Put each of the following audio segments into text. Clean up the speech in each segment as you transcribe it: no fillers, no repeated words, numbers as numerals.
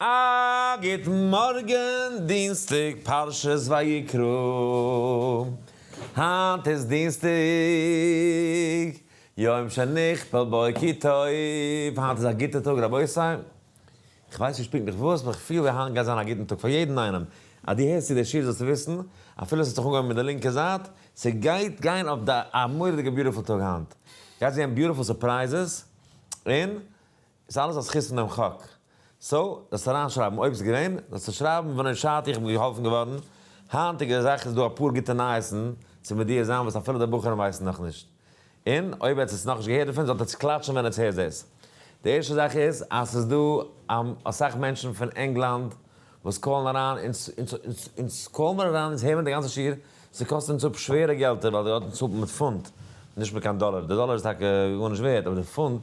א גוט מארגן דינסטאג פרשת ויקרא, היינט איז דינסטאג יום שנכפל בו כי טוב, היינט איז א גוטע טאג רבותי, איך ווייס נישט פונקטליך וואס, אבער איך פיל ווי היינט גייט זיין א גוטן טאג פאר יעדן איינעם, אז דו הערסט צו די שיעור זאלסטו וויסן, אפילו עס האט זיך אנגעהויבן מיט די לינקע זייט, ס'גייט גיין אויף די א מורא'דיגע beautiful טאג היינט, גייט זעהן beautiful surprises, און ס'איז אלעס א זכות פון דעם חק. so, זאלסט אריינשרייבן אויב ס'איז געווען, זאלסטו שרייבן ונושעתי איך בין געהאלפן געווארן, היינטיגע זאך איז דא אפאר גוטע נייעסן צו מודיע זיין וואס אפילו די בחורים ווייסן נאכנישט. און אויב עטס האטס נאכנישט געהערט דערפון זאלט עטס קלאטשן ווען עטס הערט דאס. די ערשטע זאך איז אז ס'איז דא אסאך מענטשן פון ענגלאנד וואס call ן אריין אונז, אונז call מיר אריין אונז הערן מיר די גאנצע שיעור, ס'קאסט אונז אפ שווערע געלטער ווייל דארטן צאלט מען מיט פונט, נישט מיט קיין דאלער, די דאלער איז טאקע גארנישט ווערט אבער די פונט,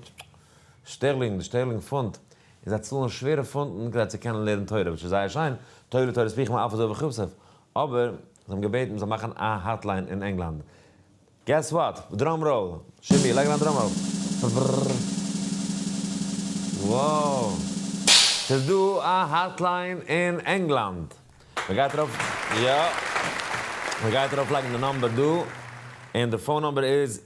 שטערלינג, די שטערלינג פונט, און זיי צאלן שווערע פונטן כדי צו קענען לערנען תורה, וואס איז זייער שיין, תורה תורת פיכם אף אזוי וכו', אבער זיי האבן געבעטן מ'זאל מאכן א hotline אין ענגלאנד. Guess what? Drum roll! שימי, לייג אריין drum roll! בררררר. Wow! ס'איז דא א hotline אין ענגלאנד! מ'גייט ארויף, יא. מ'גייט ארויף לייגן די number דא, און די phone number איז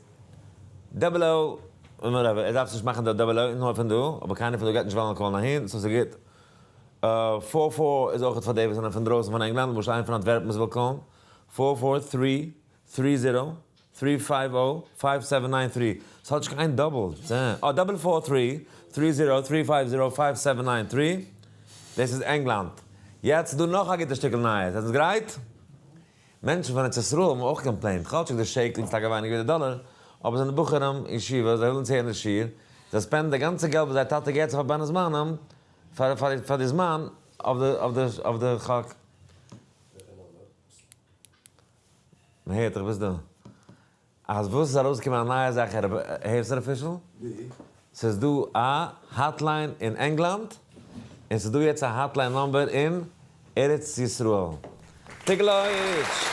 double o, whatever, ער דארף נישט מאכן די double o נאר פון דא, אבער קיינער פון דא גייט נישט וועלן call ן אהין, so ס'איז גוט. four four איז אויכעט פאר די וואס זענען פון דרויסן פון ענגלאנד, למשל איינער פון אנטווערפן וואס וויל call ן, four four three three zero three five o five seven nine three, ס'האט נישט קיין double, אה double four three three zero three five zero five seven nine three, דאס איז ענגלאנד. יעצט איז דא נאך א גוטע שטיקל נייעס, זענט גרייט? מענטשן פון ארץ ישראל האבן אויך complained, כאטשיג די שקל איז טאקע ווייניגער ווי די דאלער, אבער זענען בחורים אין ישיבה, זיי ווילן צו הערן די שיעור, זיי spend ן די גאנצע געלט וואס זייער טאטע געט זיי פאר בין הזמנים, פאר די זמן אויף די חק. מען הערט דיך, ביסט דא? אז וואס איז ארויסגעקומען א נייע זאך הערסט ר' פישל? ס'איז דא א hotline אין ענגלאנד, און ס'איז דא יעצט א hotline number אין ארץ ישראל. תגלויטש!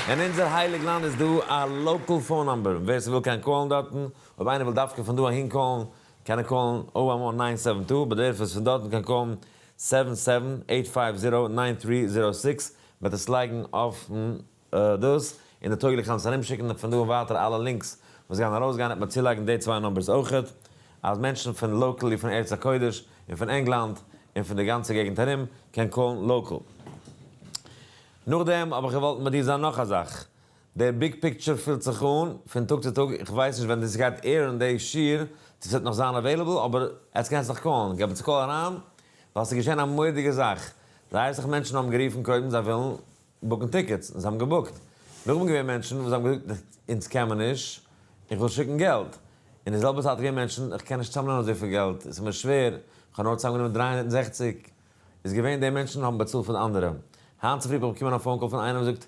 אין אונזער הייליג לאנד איז דא א local phone number, ווער ס'וויל קען call ן דארטן, אויב איינער וויל דווקא פון דא אהין call ן, קען ער call ן o one one nine seven two, אבער דער וואס פון דארטן קען call ן seven seven eight five zero nine three zero six, מ'וועט עס לייגן אויפן דאס, און די טויגליך קען עס ארומשיקן פון דא און ווייטער אלע links וואס גייען ארויסגיין וועט מען צולייגן די צוויי numbers אויכעט, אז מענטשן פון locally פון ארץ הקודש און פון ענגלאנד און פון די גאנצע געגנט ארום קען call ן local. נאכדעם האב איך געוואלט מודיע זיין נאך א זאך, דער big picture פילט זיך אן פון טאג צו טאג, איך ווייס נישט ווען דאס גייט air ן די שיעור צו ס'וועט נאך זיין available אבער עטס קענטס נאך call ן, געב א call אריין ווייל ס'איז געשען א מורא'דיגע זאך, זייער אסאך מענטשן האבן גערופן קודם זיי ווילן book ן tickets, און זיי האבן געבוקט. נאכדעם געווען מענטשן וואס האבן געזאגט אונז קען מען נישט, איך וויל שיקן געלט. אין די זעלבע צייט געווען מענטשן, איך קען נישט צאמנעמען אזויפיל געלט, עס איז מיר שווער, איך האב נאר צאמגענומען 360. איז געווען די מענטשן האבן באצאלט פאר די אנדערע. היינט צופרי האב איך באקומען א phone call פון איינעם וואס זאגט,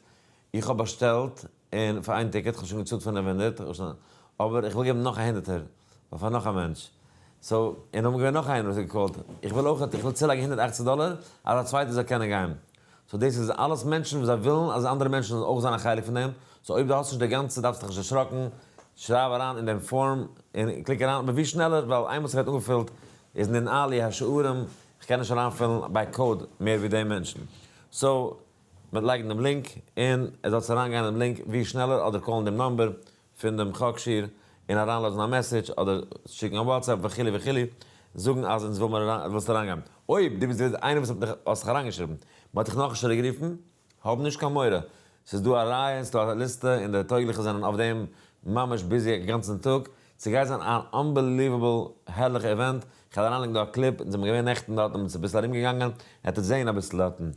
איך האב באשטעלט און פאר איין ticket, איך האב שוין געצאלט 500, אבער איך וויל געבן נאך א הונדערטער, ווייל פאר נאך א מענטש. So, און האבן געווען נאך איינער וואס האט גע call ט, איך וויל אויך, איך וויל צולייגן 180 דאלער, אז א צווייטער זאל קענען גיין. So דאס איז אלעס מענטשן וואס זיי ווילן אז אנדערע מענטשן זאלן אויך זיין א חלק פון דעם, so אויב דו האסט נישט די גאנצע דארפסט דיך נישט דערשראקן, שרייב אריין אין דעם form און click אריין, אבער ווי שנעלער, ווייל איינמאל ס'ווערט אנגעפילט איז ננעלו השערים, כ'קען נישט אריינפילן ביי code מער ווי די מענטשן. So מ'וועט לייגן דעם link און ער זאלסט אריינגיין אין דעם link ווי שנעלער אדער call ן דעם number פון דעם חק שיעור און אריינלאזן א message אדער שיקן א WhatsApp וכו' וכו' זאגן אז אונז וויל מיר ווילסט אריינגיין. אויב דו ביסט איינער וואס האט האסט זיך אריינגעשריבן, מ'האט דיך נאכנישט צוריקגערופן, האב נישט קיין מורא, ס'איז דא א רייע און ס'איז דא א ליסטע און די טויגליכע זענען אויף דעם ממש busy א גאנצן טאג, ס'גייט זיין אן unbelievable הערליכע event, כ'וועל אריינלייגן דא א קליפ, אונז זעמיר געווען נעכטן דארט און מ'איז אביסל ארומגעגאנגען, עטץ זעהן אביסל דארטן.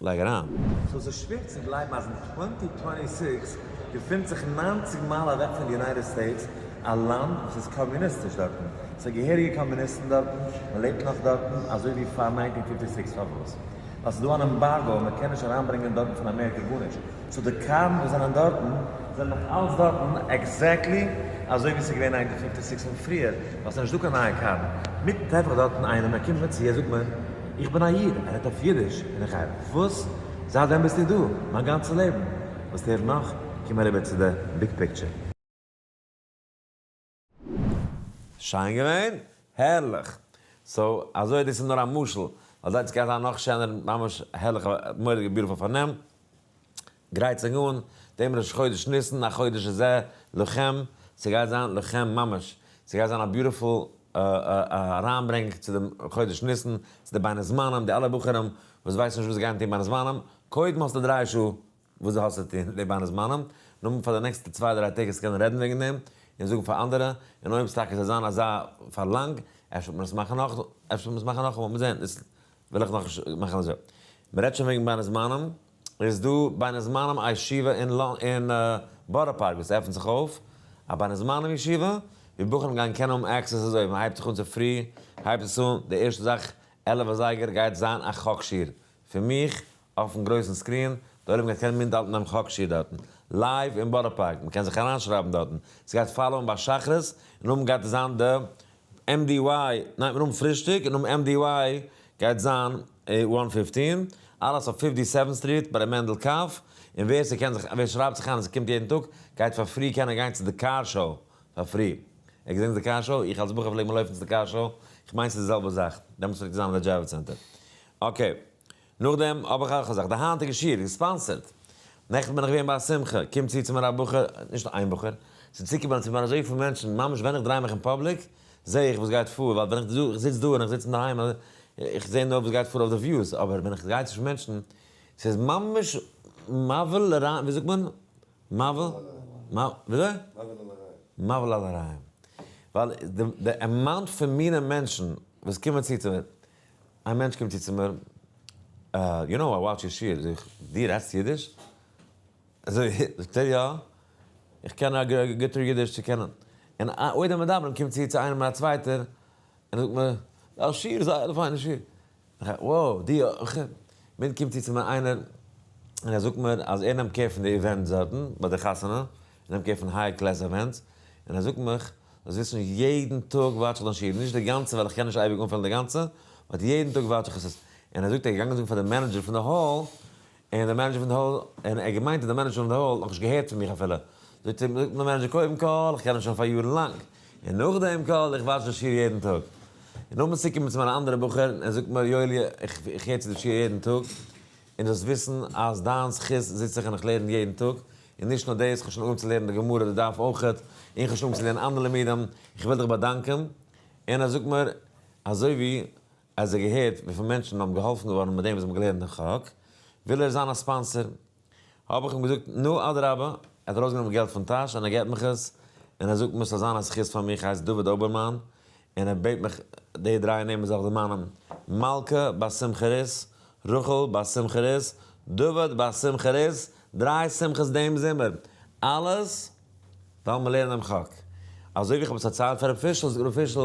לייג אריין. So ס'איז שווער צו גלייבן אז אין twenty twenty six געפינט זיך 90 מייל אוועק פון די United States א לאנד וואס איז קאמיוניסטיש דארטן, ס'איז געהעריגע קאמיוניסטן דארטן, מ'לעבט נאך דארטן אזוי ווי פאר 1956 פארוואס? ווייל ס'איז דא אן embargo און מ'קען נישט אריינברענגען דארטן פון אמעריקע גארנישט, so די קארן וואס זענען דארטן זענען נאך אלץ דארטן exactly אזוי ווי ס'איז געווען 1956 און פריער, ווייל ס'איז נישטא קיין נייע קארן. מיטן טרעף איך דארטן איינעם, ער קומט מיר צו, ער זאגט מיר, איך בין א איד, ער רעדט אויף אידיש, און איך גיי, וואס? זייט ווען ביסטו דא? מיין גאנצע לעבן. ווילסט הערן נאך? קום אריבער צו די big picture. שיין געווען! הערליך! So, אזוי דאס איז נאר א משל. ווייל דארט גייט זיין נאך שענער, ממש הערליכע מורא'דיגע beautiful פארנעם. גרייט זיך אן, דעם ראש חודש ניסן, החודש הזה לכם, ס'גייט זיין לכם ממש, ס'גייט זיין א beautiful אריינברענג צו דעם חודש ניסן, צו די בין הזמנים, די אלע בחורים וואס ווייסן נישט וואס זיי גייען טון בין הזמנים, קודם האסטו דריי שעה וואס דו האסט צו טון די בין הזמנים, נאכדעם פאר די נעקסטע צוויי דריי טעג וועסטו קענען רעדן וועגן דעם, און זאגן פאר אנדערע, און אויב ס'טאקע זאל זיין אזא פארלאנג, אפשר וועט מען עס מאכן נאך, אפשר וועט מען עס מאכן נאכאמאל, מיר זעען, דאס וויל איך נאכנישט מאכן אזוי. מ'רעדט שוין וועגן בין הזמנים, איז דא בין הזמנים א ישיבה אין בארא פארק וואס עפענט זיך אויף, א בין הזמנים ישיבה, ווי בחורים גייען קענען האבן access אזוי, מען הייבט זיך אן צופרי, הייבט עס אן, די ערשטע זאך 11 אזייגער גייט זיין א חק שיעור פון מיך אויפן גרויסן screen, די עולם גייט קענען מיטהאלטן דעם חק שיעור דארטן, live אין בארא פארק, מען קען זיך אריינשרייבן דארטן, ס'גייט follow ען ביי שחרית, און נאכדעם גייט עס זיין די MDY, ניין מיר האבן פרישטאג און נאכדעם MDY גייט זיין one fifteen, אלעס אויף fifty seven street ביי ר' מענדל קאף, און ווער ס'קען זיך ווער שרייבט זיך איין און ס'קומט יעדן טאג, גייט פאר free קענען גיין צו די car show פאר free. איר געדענקט די car show? איך אלס בחור פלעג מען לויפן צו די car show, איך מיין ס'איז די זעלבע זאך, דעמאלטס פלעגט עס זיין אין די Javits Center. Okay. נאכדעם האב איך אויך א זאך, די היינטיגע שיעור איז sponsored. נעכטן בין איך געווען ביי א שמחה, קומט צו צו מיר א בחור, נישט איין בחור, ס'איז צוגעקומען צו מיר אזויפיל מענטשן, ממש ווען איך דריי מיך אין public, זע איך וואס גייט פאר, ווייל ווען איך זיץ דא און איך זיץ אינדערהיים, איך זע נאר וואס גייט פאר אויף די views, אבער ווען איך גיי צווישן מענטשן, ס'איז ממש מבהיל לרע, ווי זאגט מען? מבהיל? וויאזוי? מבהיל על הרעיון. ווייל די amount פון מינע מענטשן וואס קומען צו צו מיר, א מענטש קומט צו צו מיר, you know I watch your שיעור, זאג איך, דו רעדסט אידיש? אזוי, זאגט ער, יא, איך קען א גוטער אידיש צו קענען. און עוד המדברים קומט צו צו איינעם און א צווייטער, און זאגט מיר, דיין שיעור איז זייער א פיינע שיעור. איך א, wow, דו אויך? מין קומט צו צו מיר איינער, און ער זאגט מיר אז ער נעמט care פון די events דארטן, ביי די חתונה, ער נעמט care פון high class events, און ער זאגט מיך, זאלסט וויסן יעדן טאג watch איך דיין שיעור, נישט די גאנצע ווייל איך קען נישט אייביג אנפילן די גאנצע, but יעדן טאג watch איך עס, און ער זאגט ער איז געגאנגען זאגן פאר די manager פון די hall, און די manager פון די hall, און ער האט געמיינט אז די manager פון די hall האט נאכנישט געהערט פון מיך אפילו, זאגט אים די manager קודם כל איך קען אים שוין פאר יארן לאנג, און נאכדעם כל איך watch די שיעור יעדן טאג. און נאכדעם צוקומען צו מיין אנדערע בחור און ער זאגט מיר יואלי איך הער צו די שיעור יעדן טאג, און זאלסט וויסן אז דיין זכות זיץ איך און איך לערן יעדן טאג, און נישט נאר דאס, איך האב שוין אנגעהויבן צו לערנען די גמרא די דף אויכעט, און איך האב שוין אנגעהויבן צו לערנען אנדערע לימודים, איך וויל דיך באדאנקען. און ער זאגט מיר, אזוי ווי אז ער געהערט וויפיל מענטשן האבן געהאלפן געווארן מיט דעם וואס האבן געלערנט אין חק, וויל ער זיין א sponsor. האב איך אים געזאגט, נו אדרבה, ער האט ארויסגענומען געלט פון טאש און ער געבט מיך עס, און ער זאגט מיר ס'זאל זיין א זכות פאר מיך, הייסט דוד אויבערמאן, און ער בעט מיך די דריי נעמען זאל איך דערמאנען, מלכה בת שמחה רות, רחל בת שמחה רות, דוד בת שמחה רות, דריי שמחות דעם זומער, אלעס ווייל מיר לערנען דעם חק. אזוי ווי איך האב עס פארציילט פאר ר' פישל, זאגט ר' פישל,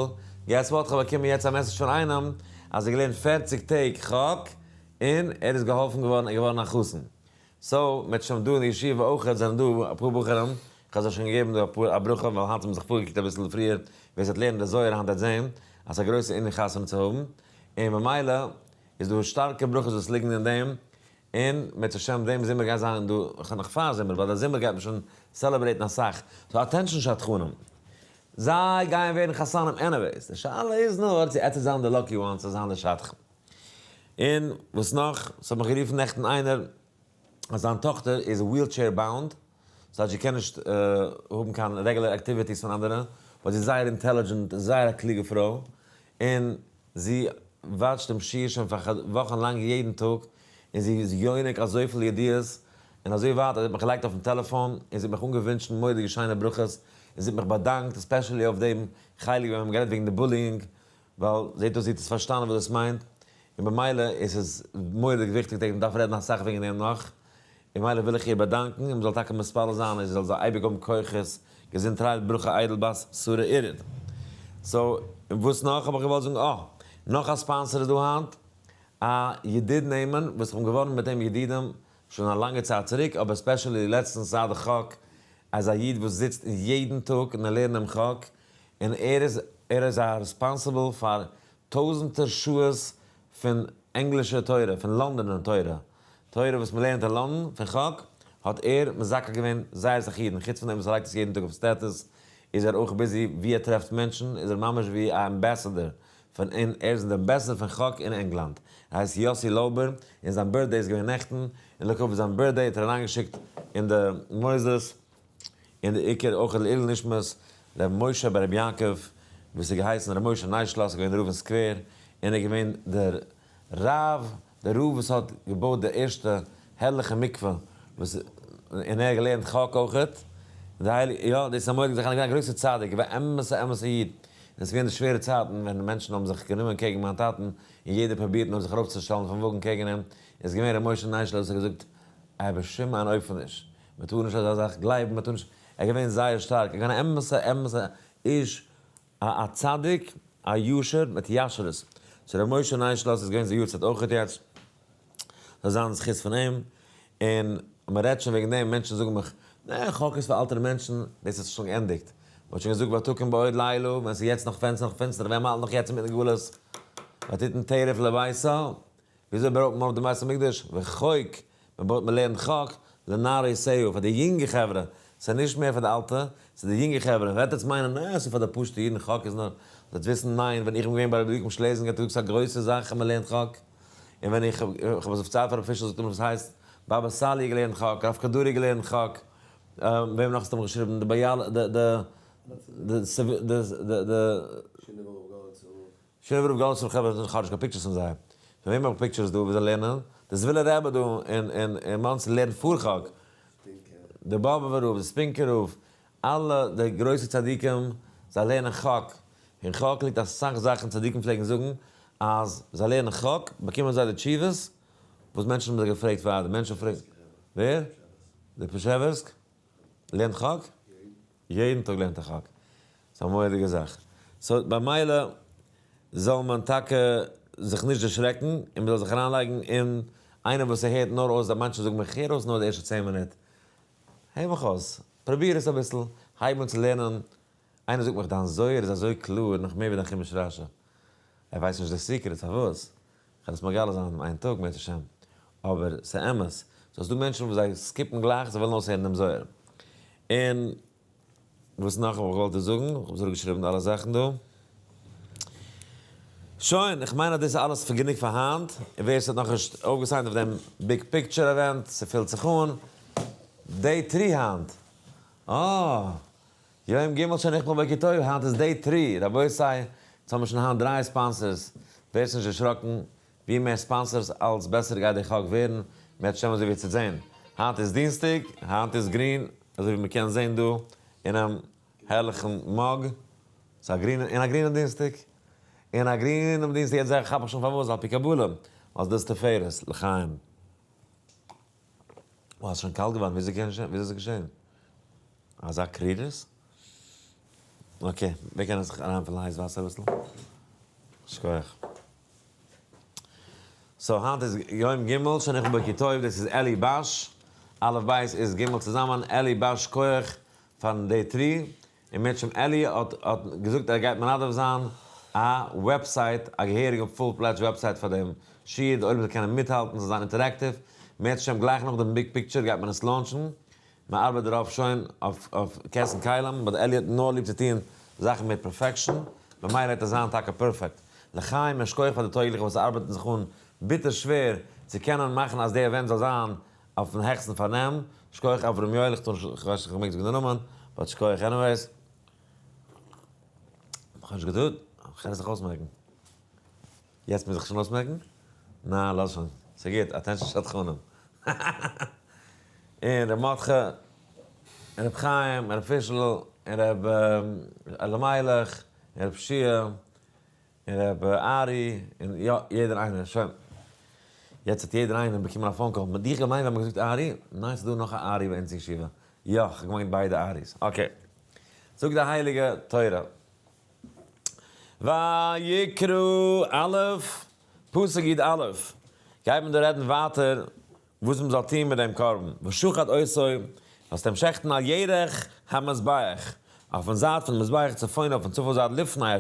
guess what, כ'האב באקומען יעצט א message פון איינעם אז ער האט געלערנט פערציג טעג חק, און ער איז געהאלפן געווארן און געווארן א חתן. so, מ'האט שוין דא אין די ישיבה אויכעט זענען דא אפאר בחורים, איך האב זיי שוין געגעבן דא אפאר א ברכה ווייל היינט האט מען זיך פארגעקוקט אביסל פריער, ווער ס'וועט לערנען די זוהר היינט וועט זעהן אז ס'איז א גרויסע ענין חתונה צו האבן, און ממילא איז דא שטארקע ברכות וואס ליגן אין דעם, און בעזהשם דעם זומער גייט זיין דא, נאך פאר זומער, ווייל די זומער גייט מען שוין celebrate ן אסאך, so attention שדכנים, זיי גייען ווערן חתנים anyways, די שאלה איז נאר צו עטס וועט זיין די lucky ones צו זיין די שדכן. און וואס נאך? ס'האט מיך גערופן נעכטן איינער אז זיין טאכטער איז wheelchair bound, ס'הייסט זי קען נישט האבן קיין regular activities פון אנדערע, but זי איז זייער intelligent, זייער א קלוגע פרוי, און זי watch ט דעם שיעור שוין פאר וואכן לאנג יעדן טאג, און זי איז יונק אזויפיל ידיעות, און אזוי ווייט אז זי האט מיך געלייגט אויפן טעלעפאן, און זי האט מיך אנגעווינטשן מורא'דיגע שיינע ברכות, און זי האט מיך באדאנקט, especially אויף דעם חלק ווען מיר האבן גערעדט וועגן די bullying, ווייל זעט אויס זי האט עס פארשטאנען וואס דאס מיינט, און במילא איז עס מורא'דיג וויכטיג טעג, מ'דארף רעדן אסאך וועגן דעם נאך, און במילא וויל איך איר באדאנקן, און מ'זאל טאקע מתפלל זיין אז זי זאל זיי אייביג האבן כוחות, געזונטהייט, ברכה איידל בת שרה אירית. so, און וואס נאך האב איך געוואלט זאגן? אה! נאך א sponsor איז דא היינט, א ידיד נאמן וואס איך בין געווארן מיט אים ידידים שוין א לאנגע צייט צוריק, אבער especially לעצטנס זייט די חק, אז א איד וואס זיצט יעדן טאג און ער לערנט דעם חק, און ער איז ער איז א responsible פאר טויזענטער שעות פון ענגלישע תורה, פון לאנדאנער תורה, תורה וואס מען לערנט אין לאנדאן, פון חק, האט ער מזכה געווען זייער אסאך אידן, חוץ פון דעם וואס ער לייגט עס יעדן טאג אויף status, איז ער אויך busy ווי ער טרעפט מענטשן, איז ער ממש ווי א ambassador. פון אין ער איז דער בעסטער פון חק אין ענגלאנד. ער הייסט יאסי לויבער און זיין birthday איז געווען נעכטן, און לכבוד זיין birthday האט ער אריינגעשיקט אין די מוסדות, און די עיקר אויך לעילוי נשמת ר' משה בר רבי יעקב וואס איז געהייסן ר' משה ניישלאס איז געווען רב אין סקווער, און ער איז געווען דער רב, דער רב וואס האט געבויט די ערשטע הערליכע מקווה, וואס און ער האט געלערנט חק אויכעט, די הייליגע, יא דאס איז א מורא'דיגע זאך, ער איז געווען א גרויסער צדיק, געווען א אמת'ע אמת'ע איד, און עס איז געווען די שווערע צייטן ווען מענטשן האבן זיך גענומען קעגן מיין טאטן, און יעדער פרובירט נאר זיך ארויפצושטעלן אויפן וואגן קעגן אים, איז געווען ר' משה ניישלאס וואס האט געזאגט, אה בשום אין אופן נישט, מען טאר נישט אזא זאך גלייבן, מען טאר נישט, ער איז געווען זייער שטארק, ער איז געווען א אמת'ע אמת'ע איש, א א צדיק, א ישר מיט ישרות. so ר' משה ניישלאס איז געווען זיין יארצייט אויכעט יעצט, זאל זיין זכות פון אים, און מען רעדט שוין וועגן דעם, מענטשן זאגן מיך, נע, חק איז פאר עלטערע מענטשן, דאס האט זיך שוין געענדיגט, מען האט שוין געזאגט ותקום בעוד לילה, ווען ס'איז יעצט נאך פענסטער נאך פינסטער, ווען מ'האלט נאך יעצט אינמיטן גלות, ותתן טרף לביתה, וויאזוי בויט מען אויף דעם בית המקדש? וחוק, מען בויט מען לערנט חק, לנערי סעו, פאר די יונגע חברה, ס'איז נישט מער פאר די אלטע, ס'איז די יונגע חברה, וועט עטס מיינען נע ס'איז פאר די פשוטע אידן חק איז נאר, זאלטס וויסן ניין, ווען איך בין געווען ביי רבי אליקים שלעזינגער האט ער געזאגט ס'איז א גרויסע זאך אז מען לערנט חק, און ווען איך האב עס פארציילט פאר רבי פישל זאגט ער מיר וואס הייסט, באבא סאלי האט געלערנט חק, רב כדורי האט געלערנט חק, וועם נאך האסטו אמאל געשריבן, די ביאלע די די די די די. שינאווער רב גאלדשטיין חברה האט נאך נישט קיין pictures פון זיי. פון וועם האב איך pictures דא ווי זיי לערנען? די זווילער רבי דא אין מאנסי לערנט פאר חק. די באבובער רב, די ספינקער רב, אלע די גרויסע צדיקים זיי לערנען חק. אין חק ליגט אסאך זאכן, צדיקים פלעגן זאגן אז זיי לערנען חק באקומען זיי די תשובות וואס מענטשן האבן זיי געפרעגט פאר די מענטשן פרעגן ווער? די פשעווארסק לערנט חק? יעדן טאג לערנט ער חק. ס'איז א מורא'דיגע זאך. so במילא זאל מען טאקע זיך נישט דערשרעקן, און מ'זאל זיך אריינלייגן אין איינער וואס ס'הערט נאר אויס, די מענטשן זאגן מיר כ'הער אויס נאר די ערשטע 10 מינוט. הער מיך אויס, פרוביר עס אביסל, הייב אן צו לערנען. איינער זאגט מיך דיין זוהר איז אזוי קלאר, נאך מער ווי דיין חומש רשי. ער ווייסט נישט די secret פארוואס. כ'וועל עס מגלה זיין איין טאג אם ירצה השם. אבער ס'אמת. so ס'דא מענטשן וואס זיי skip ן גלייך, זיי ווילן אויסהערן דעם זוהר. און וואס נאך האב איך געוואלט דא זאגן? איך האב אזוי געשריבן אלע זאכן דא. שוין, איך מיין אז דאס איז אלעס פאר גענוג פאר היינט. און ווער ס'האט נאכנישט אויפגע sign ט אויף דעם big picture event, ס'פילט זיך אן. day three היינט. אה! יום ג' שנכפל בו כי טוב, היינט איז day three, רבותי, יעצט האבן מיר שוין היינט דריי sponsors, ווערטס נישט דערשראקן, ווי מער sponsors אלץ בעסער גייט די חק ווערן, אם ירצה השם אזוי ווי צו זען. היינט איז דינסטאג, היינט איז גרין, אזוי ווי מען קען זען דא אינעם הערליכן mug, ס'איז א גרינע, אין א גרינעם דינסטאג, אין א גרינעם דינסטאג, יעצט זעה איך כאפ איך שוין פארוואס, על פי קבלה, ווייל ס'איז דאס תפארת, לחיים. וואו, ס'איז שוין קאלט געווארן, וויאזוי קען וויאזוי איז עס געשען? אזא קרירות? okay, ווער קען זיך אריינפילן הייס וואסער אביסל? שכוח. so היינט איז יום ג' שנכפל בו כי טוב, דאס איז אלי באש, א' בית איז ג' צוזאמען, אלי באש שכוח פארן day three, און מערטשעם אלי האט האט געזאגט ער גייט מנדב זיין א website, א געהעריגע full fledged website פאר דעם שיעור, די עולם זאל קענען מיטהאלטן, ס'זאל זיין interactive, מערטשעם גלייך נאך דעם big picture גייט מען עס launch ן, מען ארבעט דערויף שוין אויף אויף קעסן כלים, but אלי האט נאר ליב צו טון זאכן מיט perfection, במילא וועט עס זיין טאקע perfect. לחיים און שכוח פאר די טויגליכע וואס ארבעטן זיך אן ביטער שווער צו קענען מאכן אז די event זאל זיין אויפן העכסטן פארנעם, שכוח אברהם יואל, איך טאר נישט, כ'ווייס נישט איך מעג זאגן די נאמען, but שכוח anyways. כ'האב נישט געטארט, כ'קען עס נאך אויסמעקן. יעצט מוז איך שוין אויסמעקן? נא לאז שוין, ס'גוט, attention שדכנים. און ר' מרדכי, און ר' חיים, און ר' פישל, און ר' אלימלך, און ר' שיע, און ר' ארי, און יא, יעדער איינער, שוין. יעצט האט יעדער איינער באקומען א phone call. מיט דיך געמיינט ווען מ'האט געזאגט ארי? ניין ס'דא נאך א ארי ביי אונז אין ישיבה. יא, כ'האב געמיינט ביידע ארי'ס. okay. זאגט די הייליגע תורה. ויקרא א', פסוק י א, גייט מען דא רעדן ווייטער וואס מען זאל טון מיט דעם קרבן, ושחט אותו, זאלסט אים שעכטן על ירך המזבח, אויפן זייט פון מזבח צפונה, אויפן צפון זייט לפני ה',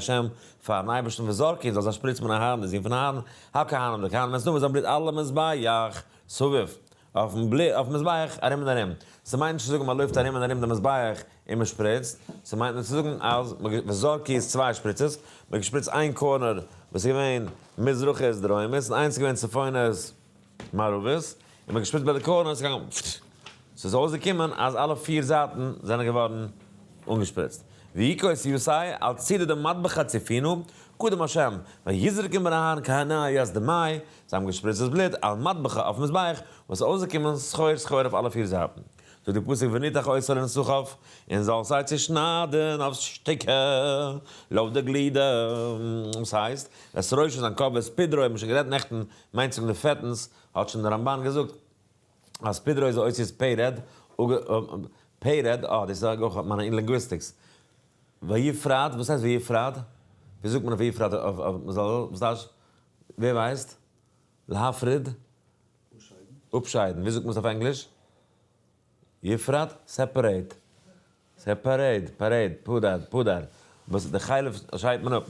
פארן אייבערשטן, וזרקו, זאלסט א שפריץ מן אהרן, די זון פון אהרן, הכהנים, די כהנים, את דמו, זיין בלוט על המזבח סביב, אויפן מזבח ארום און ארום. ס'מיינט נישט צו זאגן מען לויפט ארום און ארום די מזבח און מען שפריצט, ס'מיינט נאר צו זאגן אז וזרקו איז צוויי שפריצעס, מען האט געשפריצט איין corner. וואס איז געווען מזרחית דרומית, און איינס איז געווען צפונית מערבית, און מען האט געשפריצט ביי די corner, עס איז געגאנגען פפפ. ס'איז אויסגעקומען אז אלע פיר זייטן זענען געווארן אנגעשפריצט. ויקוס יוסי על צידא דמטבחא צופינו, קדם השם, ויזרקון בני אהרן כהנא ית דמאי, זיי האבן געשפריצט דאס בלוט על מטבחא אויפן מזבח, וואס איז אויסגעקומען סחור סחור אויף אלע פיר זייטן. זאגט די פסוק ונתח אותו לנסכיו, און זאלסט זיי צושניידן אויף שטיקער לויט די גלידער, וואס הייסט, את ראשו זיין קאפ ואת פדרו, האט מען שוין גערעדט נעכטן, מיינט זאגן די פעטנס, האט שוין די רמבן געזאגט אז פדרו איז אותיות פרד, פרד, אה דאס איז אויך מיינע אין linguistics, ויפרד, וואס הייסט ויפרד? ווי זאגט מען ויפרד אויף מ'זאל, וואס טייטש? ווער ווייסט? להפריד? אפשיידן. ווי זאגט מען עס אויף ענגליש? יפרד? separate. separate, פרד, פדר, פדר. וואס די חלב שיידט מען אפ.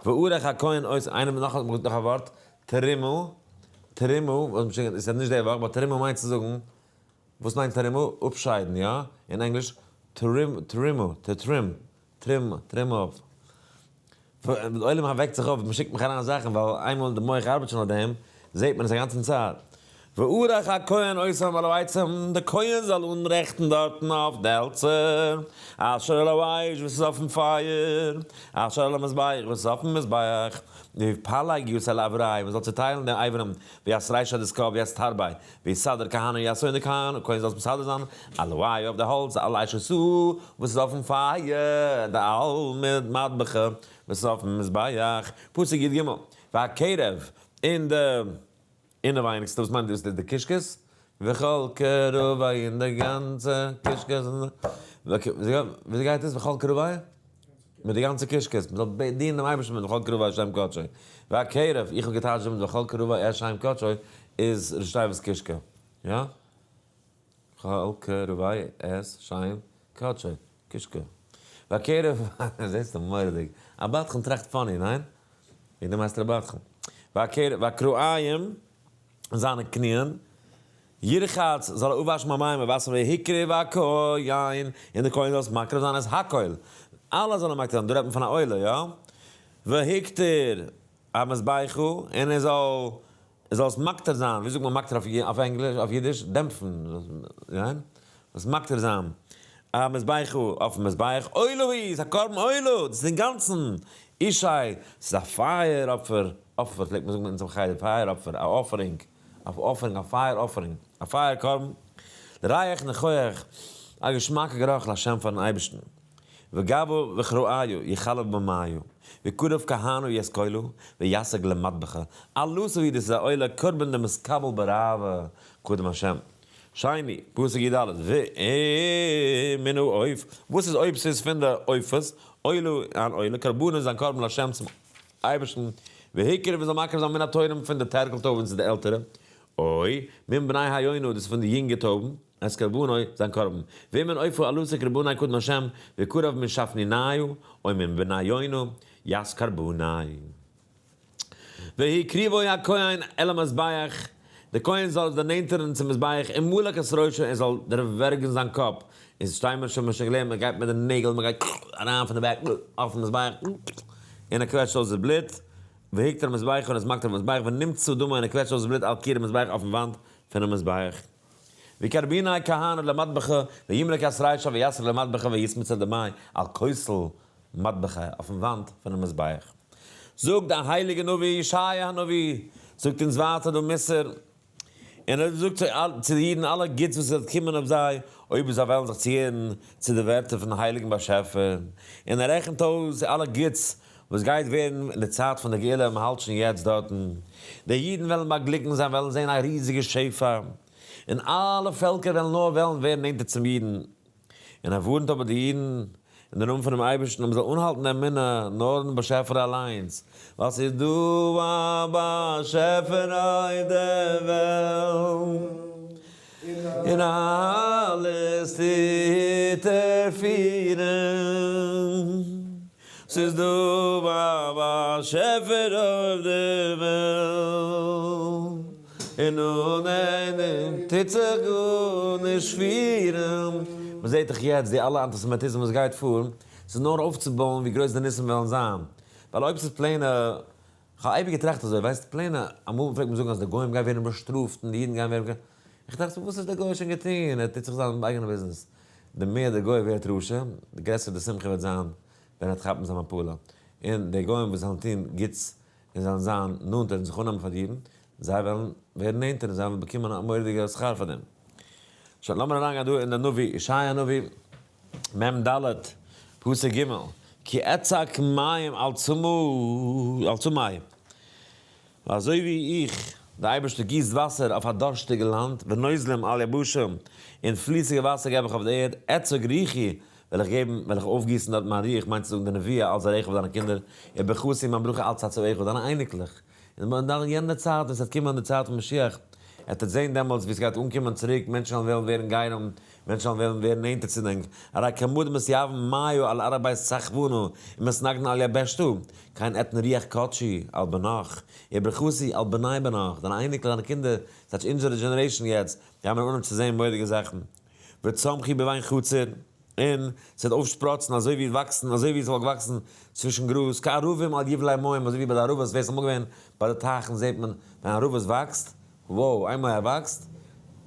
וערך הכהן אויס, איינער מיט נאך נאך א ווארט, תרומה, תרומה, וואס מ'שוין עס איז נישט די וואך, but תרומה מיינט צו זאגן, וואס מיינט תרומה? אפשיידן, יא? אין ענגליש, trim, תרומה, to trim, trim, trim off. די עולם וועקט זיך אויף, מ'שיקט מיך אריין זאכן, ווייל איינמאל די מח ארבעט שוין אויף דעם, זעט מען עס א גאנצן צייט. וערך הכהן אותם על העצים, די כהן זאל אנרעכטן דארטן אויף די העלצער, אשר על האש וואס איז אויפן פייער, אשר על המזבח וואס איז אויפן מזבח, ויפלג יוסל לאבריי, מ'זאל צוטיילן די אברים, ואת רישא דאס קאפ, ואת תרבי, ויסדר כהנא יעשו און די כהן כהן זאל עס מסדר זיין, על האש אויף די האלץ, על האש עשו, וואס איז אויפן פייער, דעל מטבחה, וואס איז אויפן מזבח, פסוק י ג, והקרב, און די אינעווייניגסטע, וואס מיינט דאס, די קישקעס? וכל קרבי און די גאנצע קישקעס, וויאזוי גייט עס, וכל קרבי? מיט די גאנצע קישקעס, מען זאל דינען דעם אייבערשטן מיט וכל קרבי שם קדשו, והקרב, איך האב געטייטשט דעם וכל קרבי את שם קדשו איז ראשי תיבות קישקע, יא? וכל קרבי את שם קדשו, קישקע. והקרב, זעסטו מורא'דיג, א בדחן טראכט funny, ניין? וועגן דעם הייסט ער א בדחן. והקרב, והכרעיים, זיינע קניען, ירחץ, זאל ער אפוואשן במים מיט וואסער והקריב הכהן, און דער כהן זאל עס מקריב זיין את הכל, אלע זאלן מקריב זיין, דא רעדט מען פון א עולה, יא? והקטיר המזבחה, און ער זאל ער זאל עס מקטיר זיין, ווי זאגט מען מקטיר אויף ענגליש, אויף אידיש? דעמפן, ניין? עס מקטיר זיין המזבחה אויפן מזבח, עולה היא, ס'איז א קרבן עולה, דאס איז אינגאנצן אשי, ס'איז א פייער אפפער, אפפער פלעגט מען זאגן אין אונזער חדר, פייער אפפער, א offering. א offering, א פייער offering, א פייער קרבן, ריח ניחוח, א געשמאקע גערוך להשם פארן אייבערשטן, וגבו וכרעיו יחלב במיו, ויקרב כהנא את כולה, ויסג למטבחא, עלתו היא דאס איז א עולה קרבן דמתקבל באהבה קדם השם. שני, פסוק י ד, ומן העוף, וואס איז אויב ס'איז פון די עופות, עולה אן עולה, קרבנו זיין קרבן להשם צום אייבערשטן, והקריב זאל מקריב זיין מן התורים פון די טערקל טויבן צו די עלטערע, או מן בני היונה דאס איז פון די יונגע טויבן, את קרבנו, זיין קרבן, ומן עוף העלתו קרבנו קדם השם, ויקרב מן שפניניו, או מן בני יונה, את קרבנו. והקריבו הכהן אל המזבח, דער כהן זאל עס דערנענטערן צום מזבח, ומלק את ראשו, ער זאל דערווערגן זיין קאפ, און שטיי מיר שוין, מ'האט שוין געלערנט, מ'גייט מיט די נעגל, מ'גייט אריין פון די back אויפן מזבח, און ער קוועטשט אויס די בלוט, והקטיר המזבח, און עס מקטיר המזבח, ונמצה דמו, און ער קוועטשט אויס די בלוט על קיר המזבח, אויפן וואנט פונעם מזבח. ויקרבנו כהנא למטבחא, וימלק את רישא ויסר למטבחא ויסמיץ דמיה על כותל מטבחא, אויפן וואנט פונעם מזבח. זאגט דער הייליגער נביא ישעיה הנביא, זאגט אונז ווייטער דא מוסר, און ער זאגט צו די אידן אלע גוטס וואס וועט קומען אויף זיי, אויב זיי וועלן זיך צוהערן צו די ווערטער פון הייליגן באשעפער, און ער רעכנט אויס אלע גוטס וואס גייט ווערן אין די צייט פון די גאולה, מען האלט שוין יעצט דארטן, די אידן וועלן באגליקן, זיי וועלן זען א ריזיגע שפע, און אלע פעלקער וועלן נאר וועלן ווערן נענטער צום אידן. און ער ווארנט אבער די אידן אין די נאמען פונעם אייבערשטן אז מען זאל אנהאלטן די אמונה נאר אין באשעפער אליינס, ווייל ס'איז דא א באשעפער אויף דער וועלט, און אלעס טוט ער פירן, ס'איז דא א באשעפער אויף דער וועלט. און אן איינעם טוט זיך גארנישט פירן. מען זעט דאך יעצט די אלע אנטיסעמיטיזם וואס גייט פאר, ס'איז נאר אויפצובויען ווי גרויס די ניסים וועלן זיין, ווייל אויב ס'איז plain ע כ'האב אייביג געטראכט אזוי, ווייסט, plain אמאל פלעגט מען זאגן אז די גוים גייען ווערן באשטראפט און די אידן גייען ווערן, איך טראכט וואס האט דער גוי שוין געטון, ער טוט זיך זיין אייגענע ביזנעס. די מער דער גוי ווערט רשע, די גרעסער די שמחה וועט זיין ווען ער וועט כאפן זיין מפלה. און די גוים וואס זאלן טון גוטס און זאלן זיין נאנטער און זיך אננעמען פאר די אידן, זיי וועלן ווערן נענטער און זיי וועלן באקומען א מורא'דיגע שכר פאר דעם. שוין, לאמיר אריינגיין דא אין די נביא, ישעיה הנביא, מ ד, פסוק ג', כי אצק מים על צמא, אזוי ווי איך, דער אייבערשטער, גיסט וואסער אויף א דארשטיגע לאנד, ונוזלים על יבשה, און פליסיגע וואסער געב איך אויף די ערד, אצק רוחי, וועל איך געבן, וועל איך אויפגיסן דארט מיין רוח, מיינט צו זאגן די נבואה, על זרעך אויף דיינע קינדער, וברכתי מיין ברכה על צאצאיך אויף דיינע אייניקלעך. און אין יענער צייט, ווען עס וועט קומען די צייט פון משיח, עט עטס זען דעמאלטס ווי עס גייט אנקומען צוריק, מענטשן וועלן וועלן ווערן גרים, מענטשן וועלן וועלן ווערן נענטער צו דעם, הרי כמדה מתיהבן מיא על ארבע סחבנא ומתנגדין על יבשתא, כן אתן רוח קדשי על בנך, וברכתי על בני בנך, דיינע אייניקלעך, דיינע קינדער, ס'טייטש אונזערע generation יעצט, גיימיר אנהויבן צו זען מורא'דיגע זאכן. וצמחי בבין חציר. און ס'וועט אויפשפראצן אזוי ווי וואקסן, אזוי ווי עס וואלט געוואקסן צווישן גראז, כערבים על יבלי מים, אזוי ווי ביי די ערבות, ווער ס'איז אמאל געווען ביי די טייכן זעט מען ווען ערבות וואקסט, wow, איינמאל ער וואקסט,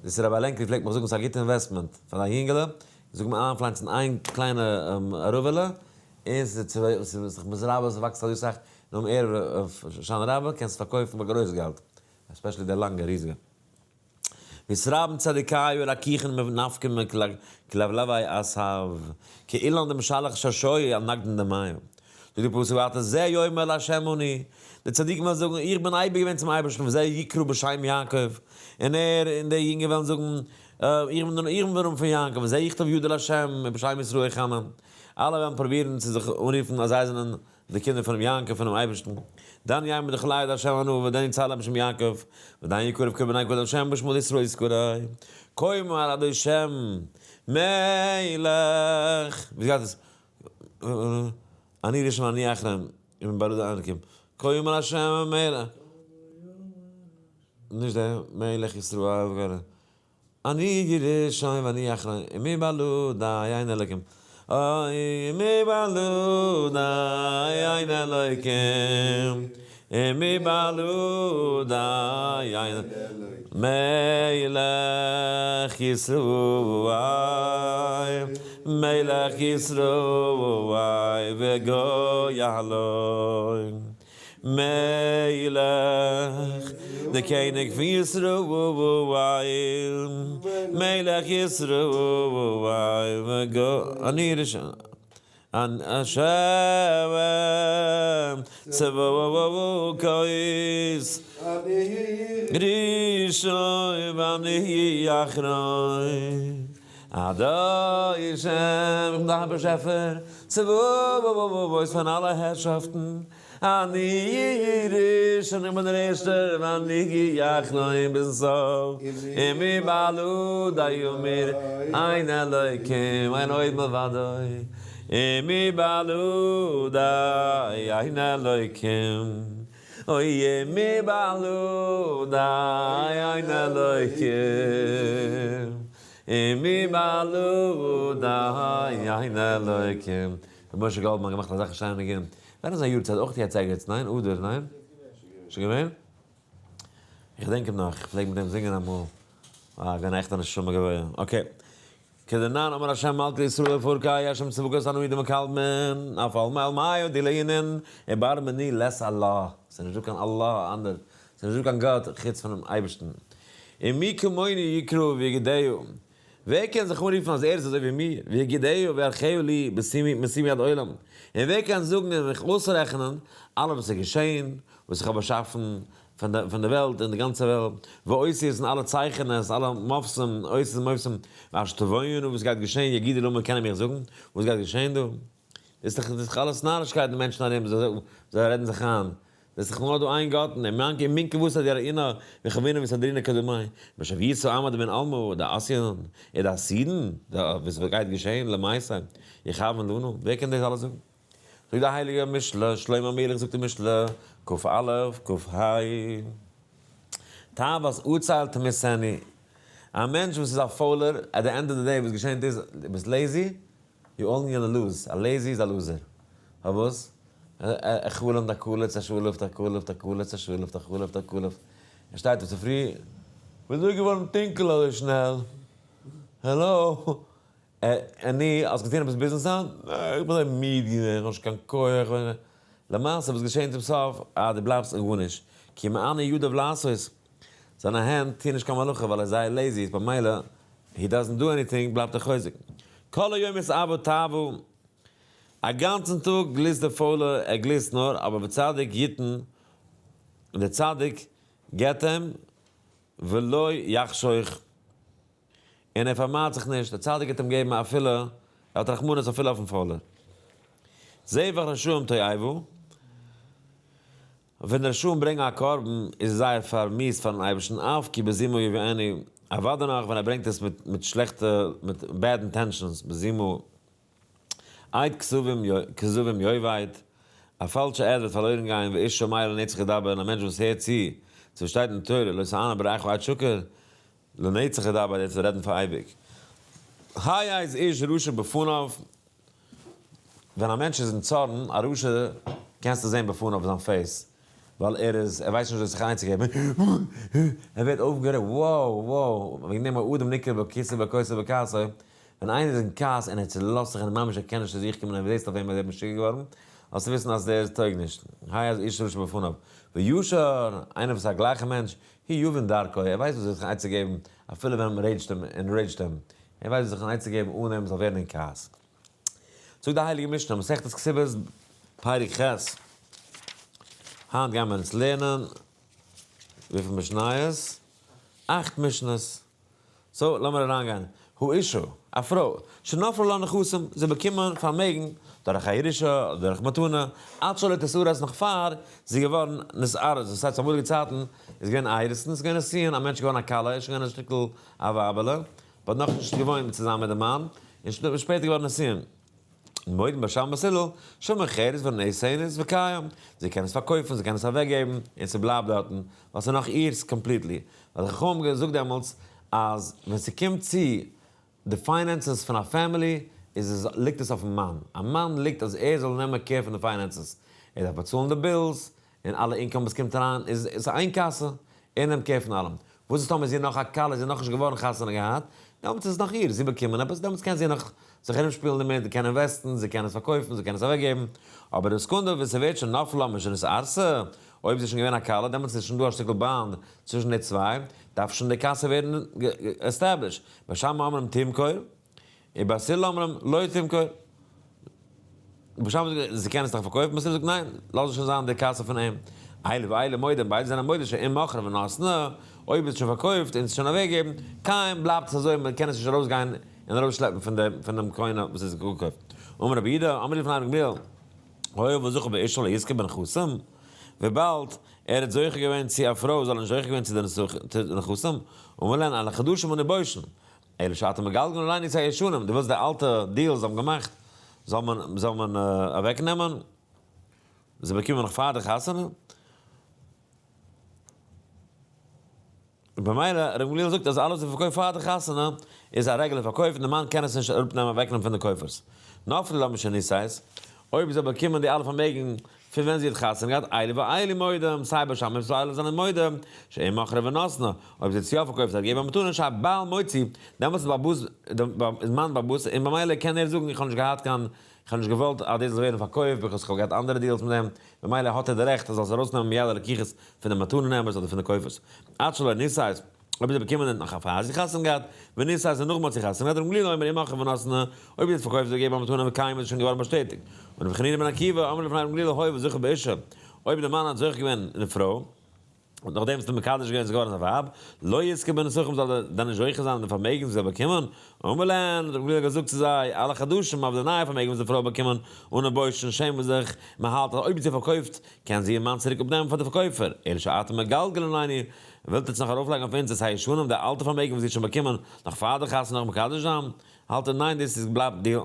דאס איז רבי אלענקלי פלעגט מיך זאגן ס'איז א גוטע investment פאר דיין יונגעלע, זאג מיר איינפלאנצן איין קליינע ערבה'לע, און ס'איז זיך מזרבה, ס'וואקסט אזוי סאך, נאכן ערב הושענא רבה קענסט עס פארקויפן פאר גרויס געלט, especially די לאנגע ריזיגע. מתרבין צדיקיא רקיחין נפקין מכלבלבי עשב, כאילן דמשלח שרשוי על נקדן דמיא. זאגט די פסוק ווייטער זה יאמר לה' אני, די צדיקים וועלן זאגן איך בין אייביג געווען צום אייבערשטן וזה יקרא בשם יעקב, און ער און די יונגע וועלן זאגן איך בין איך בין דער נאמען פון יעקב וזה יכתוב ידו לה' ובשם ישראל יכנה, אלע וועלן פרובירן צו זיך אנרופן אז זיי זענען די קינדער פונעם יעקב פונעם אייבערשטן, דן יעמוד דכלייד ה' אנא ודן יצלם בשם יעקב, ודן יקרב קרבני כבוד ה' בשמו לישראל יזכורי, כה אמר אדון שם מלך, ווי גייט עס? אני ראשון ואני אחרון, און ברוד אנקים, כה אמר ה' מלך, נישט דער, מלך ישראל, אני ראשון ואני אחרון, ומי בלעדי אין אלוקים, אוי ומי בלעדי אין אלוקים, ומי בלעדי אין מלך ישראל, מלך ישראל וגואלו. מלך, דער קעניג פון ישראל, מלך ישראל, אני ראשון, השם צבאות, ראשון ואני אחרון, אדון שם, איך בין דיין באשעפער, צבאות פון אלע הערשאפטן. אני ראשון, איך בין דער ערשטער, ואני אחרון ביזן סוף, ומי בלעדי מיר, אין אלוקים, אין עוד מלבדו, ומי בלעדי אין אלוקים, אוי ומי בלעדי אין אלוקים, ומי בלעדי אין אלוקים. ר' משה גאלדמאן געמאכט אזעלכע שיינע ניגונים. ווען איז זיין יארצייט? אויך יעצט ערגעץ, ניין? אדר, ניין? שוין געווען? איך געדענק אים נאך, איך פלעג מיט אים זינגען אמאל. אה, געווען א עכטע נשמה גבוהה. okay. כדנן אמר השם מלכי ישראל ופורקי השם צבקות אנו אידן מקלמן, אף על מעל מאי אודי לעינין, ובר מני לית אללה. ס'איז נישטא קיין אללה אנדערש. ס'איז נישטא קיין גאט חוץ פונעם אייבערשטן. ומי כמוני יקרא ויגדהו. ווער קען זיך אנרופן אז ער איז אזוי ווי מיר, ויגידהו ויערכהו לי משימי עד עולם, און ווער קען זאגן און מיך אויסרעכענען אלע וואס איז געשען, וואס איך האב באשאפן פון די וועלט און די גאנצע וועלט, ואותיות און אלע צייכענעס, אלע מופתים, אותיות און מופתים, ואשר תבואנה וואס גייט געשען, יגידו למה קענען מיך זאגן וואס גייט געשען דא? דאס איז דאך אלעס נארישקייטן מענטשן ארום, זיי רעדן זיך איין, דאס איז דאך נאר דא איין גאט, און מינקע און מינקע וואס האט יראינה וחבינה וסדרינה כדמי, בשביעית עמא דמן עלמא דעשיין און דעסידן, וואס גייט געשען למעשה, יכוון לנו, ווער קען דאס אלעס זאגן? זאגט די הייליגע משלי, שלמה המלך זאגט אין משלי, כ"א, כ"ה, תאוות עצל תמיתני, א מענטש וואס איז א פוילער, at the end of the day וואס געשענט איז, דו ביסט lazy, you only gonna lose, א lazy איז א loser. פארוואס? ער חלומ'ט א קלוץ, ער שלאפט א קלוץ, א קלוץ, ער שלאפט א חלומ'ט א קלוץ. ער שטייט אויף צופרי, וויאזוי איז געווארן טונקל אזוי שנעל? העלא? אני, האסט געטון עפעס ביזנעס היינט? נע, איך בין אזוי מיד געווען, איך האב נישט קיין כח. למעשה וואס געשען צום סוף? אה, דו בלייבסט אן גארנישט. כי מענה ידיו לעשות, זיינע הענט טוען נישט קיין מלאכה ווייל ער איז זייער lazy, איז במילא he doesn't do anything בלייבט ער חוזק. כל היום יתאוה תאוה, א גאנצן טאג גליסט דער פוילער, ער גליסט נאר, אבער וצדיק יתן, און דער צדיק געבט אים, ולא יחשוך, און ער פארמיידט זיך נישט, דער צדיק וועט אים געבן אפילו, ער האט רחמנות אפילו אויפן פוילער. זבח רשעים תועבה, ווען די רשעים ברענגען א קרבן איז עס זייער פארמיאוסט פארן אייבערשטן, אף כי בזימה יביאנו, אוודאי נאך ווען ער ברענגט עס מיט שלעכטע, מיט bad intentions, בזימה. עד כזבים יאבד, א פאלשע עד וועט פארלוירן גיין, ואיש שומע לנצח ידבר, און א מענטש וואס הערט צו צו וואס שטייט אין תורה, לא תענה ברעך עד שקר, לנצח ידבר, ער וועט רעדן פאר אייביג. העז איש רשע בפניו, ווען א מענטש איז אין צארן, א רשע, קענסטו זען בפניו זיין face, ווייל ער איז, ער ווייסט נישט ווי זיך איינצוגעבן, ער ווערט אויפגערעגט, wow wow, וועגן דעם האדם ניכר בכיסו בכוסו בכעסו, ווען איינער איז אין כעס און ער צולאזט זיך און ממש ער קען נישט צו זיך קומען און זעסט אויף אים אז ער איז משוגע געווארן, זאלסטו וויסן אז דער טויג נישט. העז איש רשע בפניו. וישר, איינער וואס איז א גלייכער מענטש, הוא יבין דרכו, ער ווייסט ווי אזוי זיך אן עצה געבן אפילו ווען מען rage ט אים און rage ט אים, ער ווייסט ווי זיך אן עצה געבן אן דעם זאל ווערן אין כעס. זאגט די הייליגע משנה, מסכת כתובות, פרק ח', היינט גייען מיר אונז לערנען וויפיל משניות? אכט משניות. so לאמיר אריינגיין. האשה, א פרוי, שנפלו לה נכסים, זי באקומען פארמעגן דורך א ירושה אדער דורך מתנה, עד שלא תתארס נאך פאר זי איז געווארן נתארס, דאס הייסט אמאליגע צייטן איז געווען אירוסין, ס'איז געווען נישואין, א מענטש איז געווארן א כלה, איז שוין געווען א שטיקל א ווייבעלע, but נאכנישט געוואוינט צוזאמען מיט די מאן, און שפעטער געווארן נישואין. מודים בית שמאי ובית הלל, שמוכרת ונותנת וקיים, זי קען עס פארקויפן, זי קען עס אוועקגעבן, און ס'בלייבט דארטן, ווייל ס'איז נאך אירס completely. ווייל די חכמים האבן געזאגט דעמאלטס אז ווען ס'קומט צו די finances פון א family איז עס ליגט עס אויפן מאן, א מאן ליגט אז ער זאל נעמען care פון די finances, ער דארף באצאלן די bills, און אלע income וואס קומט אריין איז איז איין קאסע, ער נעמט care פון אלעם. וואס איז טאמער זי איז נאך א כלה, זי איז נאכנישט געווארן חתונה געהאט, דעמאלטס איז עס נאך איר, זי באקומען עפעס, דעמאלטס קען זי נאך זיך ארומשפילן דערמיט, זי קען invest ן, זי קען עס פארקויפן, זי קען עס אוועקגעבן, אבער די סעקונדע ווען ס'ווערט שוין נפלה משנתארסה, אויב זי איז שוין געווען א כלה, דעמאלטס איז שוין דא א שטיקל bond צווישן די צוויי, דארף שוין די קאסע ווערן established. בית שמאי אומרים תמכור, ובית הלל אומרים לא תמכור. בית שמאי זאגט זי קען עס נאך פארקויפן, בית הלל זאגט ניין, לאז עס שוין זיין די קאסע פון אים. אלו ואלו מודים, ביידע זענען מודה שאם מכרה ונתנה, אויב איז עס שוין פארקויפט און עס איז שוין אוועקגעגעבן, קיים, בלייבט עס אזוי, מען קען עס נישט ארויסגיין און ארויסשלעפן פון דעם פון דעם קונה וואס איז געקויפט. אמר רבי יהודה, אמרו לפני רבי גמליאל, הואיל וזכה באשה לא יזכה בנכסים, וויבאלד ער האט זוכה געווען צו א פרוי זאל ער נישט זוכה געווען צו די נכסים, אמר להן על החדשים אנו בושין, אלא שאתם מגלגלין עלינו את הישנים, דו ווילסט די אלטע deals האבן געמאכט זאל מען זאל מען אוועק נעמען, זיי באקומען נאך פאר די חתונה. במילא ר' גמליאל זאגט אז אלעס וואס מ'פארקויפט פאר די חתונה איז א רעגולער פארקויף און די מאן קען עס נישט אראפנעמען אוועקנעמען פון די קויפערס. נפלו לה משנישאת, אויב זי האט באקומען די אלע פארמעגן פון ווען זי האט חתונה געהאט, אלו ואלו מודים, סיי בית שמאי און סיי הלל זענען מודה, שאם מכרה ונתנה, אויב זי האט עס יא פארקויפט אדער געגעבן א מתנה שהבעל מוציא, דעמאלטס איז בעל הבית איז מאן בעל הבית און במילא קען ער זאגן איך האב נישט געהאט קיין איך האב נישט געוואלט אז דאס זאל ווערן פארקויפט because איך האב געהאט אנדערע deals מיט דעם, במילא האט ער די רעכט ער זאל עס ארויסנעמען מיד הלקוחות פון די מתנה נעמערס אדער פון די קויפערס. עד שלא נישאת, אויב זיי באקומען נאך א פאר זי חתונה געהאט, ונישאת און נאכדעם האט זי חתונה געהאט, ר' גמליאל אומר אם מכרה ונתנה, אויב זי האט פארקויפט אדער געגעבן א מתנה וקיים איז שוין געווארן באשטעטיגט. און רבי חנינא בן עקיבא אמר לפני ר' גמליאל הואיל וזכה באשה, אויב דער מאן האט זוכה געווען אין די פרוי, און נאכדעם וואס מקדש געווען איז געווארן זיין ווייב, לא יזכה בנכסים זאל ער דען נישט זוכה זיין אין די פארמעגנס וואס זי האט באקומען? אמר להן, האט רבי גמליאל געזאגט צו זיי, על החדשים אויף די נייע פארמעגן וואס די פרוי האט באקומען, אנו בושין שעמען זיך, מען האלט אז אויב זי פארקויפט, קען זי איר מאן צוריק אפנעמען פאר די פארקויפער, אלא שאתם מגלגלין עלינו, ווילט עטס נאך ארויפלייגן אויף אונז את הישנים די אלטע פארמעגן וואס זי האט שוין באקומען נאך פאר די חתונה נאך מקדש זיין? האלט ער ניין דאס איז בלייבט די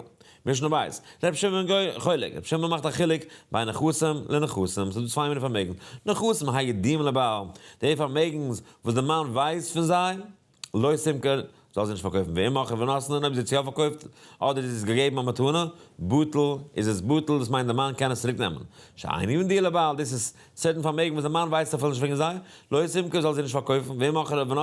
משנה בית. ר' שמעון חולק, ר' שמעון מאכט א חילוק בין נכסים לנכסים, ס'איז דא צוויי מיני פארמעגן, נכסים הידועים לבעל, די פארמעגנס וואס די מאן ווייסט פון זיי, לא תמכור, זאל זי נישט פארקויפן, ואם מכרה ונתנה, און אויב זי האט עס יא פארקויפט, אדער זי האט עס געגעבן א מתנה, בטל, איז עס בטל, דאס מיינט די מאן קען עס צוריק נעמען. שאינו מודיע לבעל, דאס איז certain פארמעגן וואס די מאן ווייסט אפילו נישט וועגן זיי, לא תמכור זאל זי נישט פארקויפן, ואם מכרה ונתנה,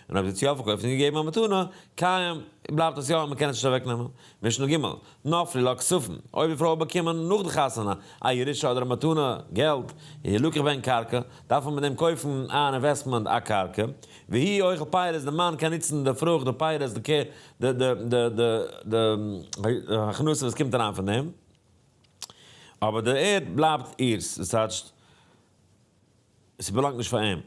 און אויב זי האט עס יא פארקויפט און געגעבן א מתנה, קיים, בלייבט עס יא און מען קען עס נישט אוועק נעמען. משנה ג', נפלו לה כספים, אויב די פרוי האט באקומען נאך די חתונה א ירושה אדער א מתנה, געלט, ילקח בהן קרקע, דארף מען מיט דעם קויפן אן investment א קרקע, והוא אוכל פירות, די מאן קען נוצן די פרוכט, די פירות, די די די די הכנסה וואס קומט אריין פון דעם, אבער די ערד בלייבט אירס, דאס טייטשט ס'באלאנגט נישט פאר אים.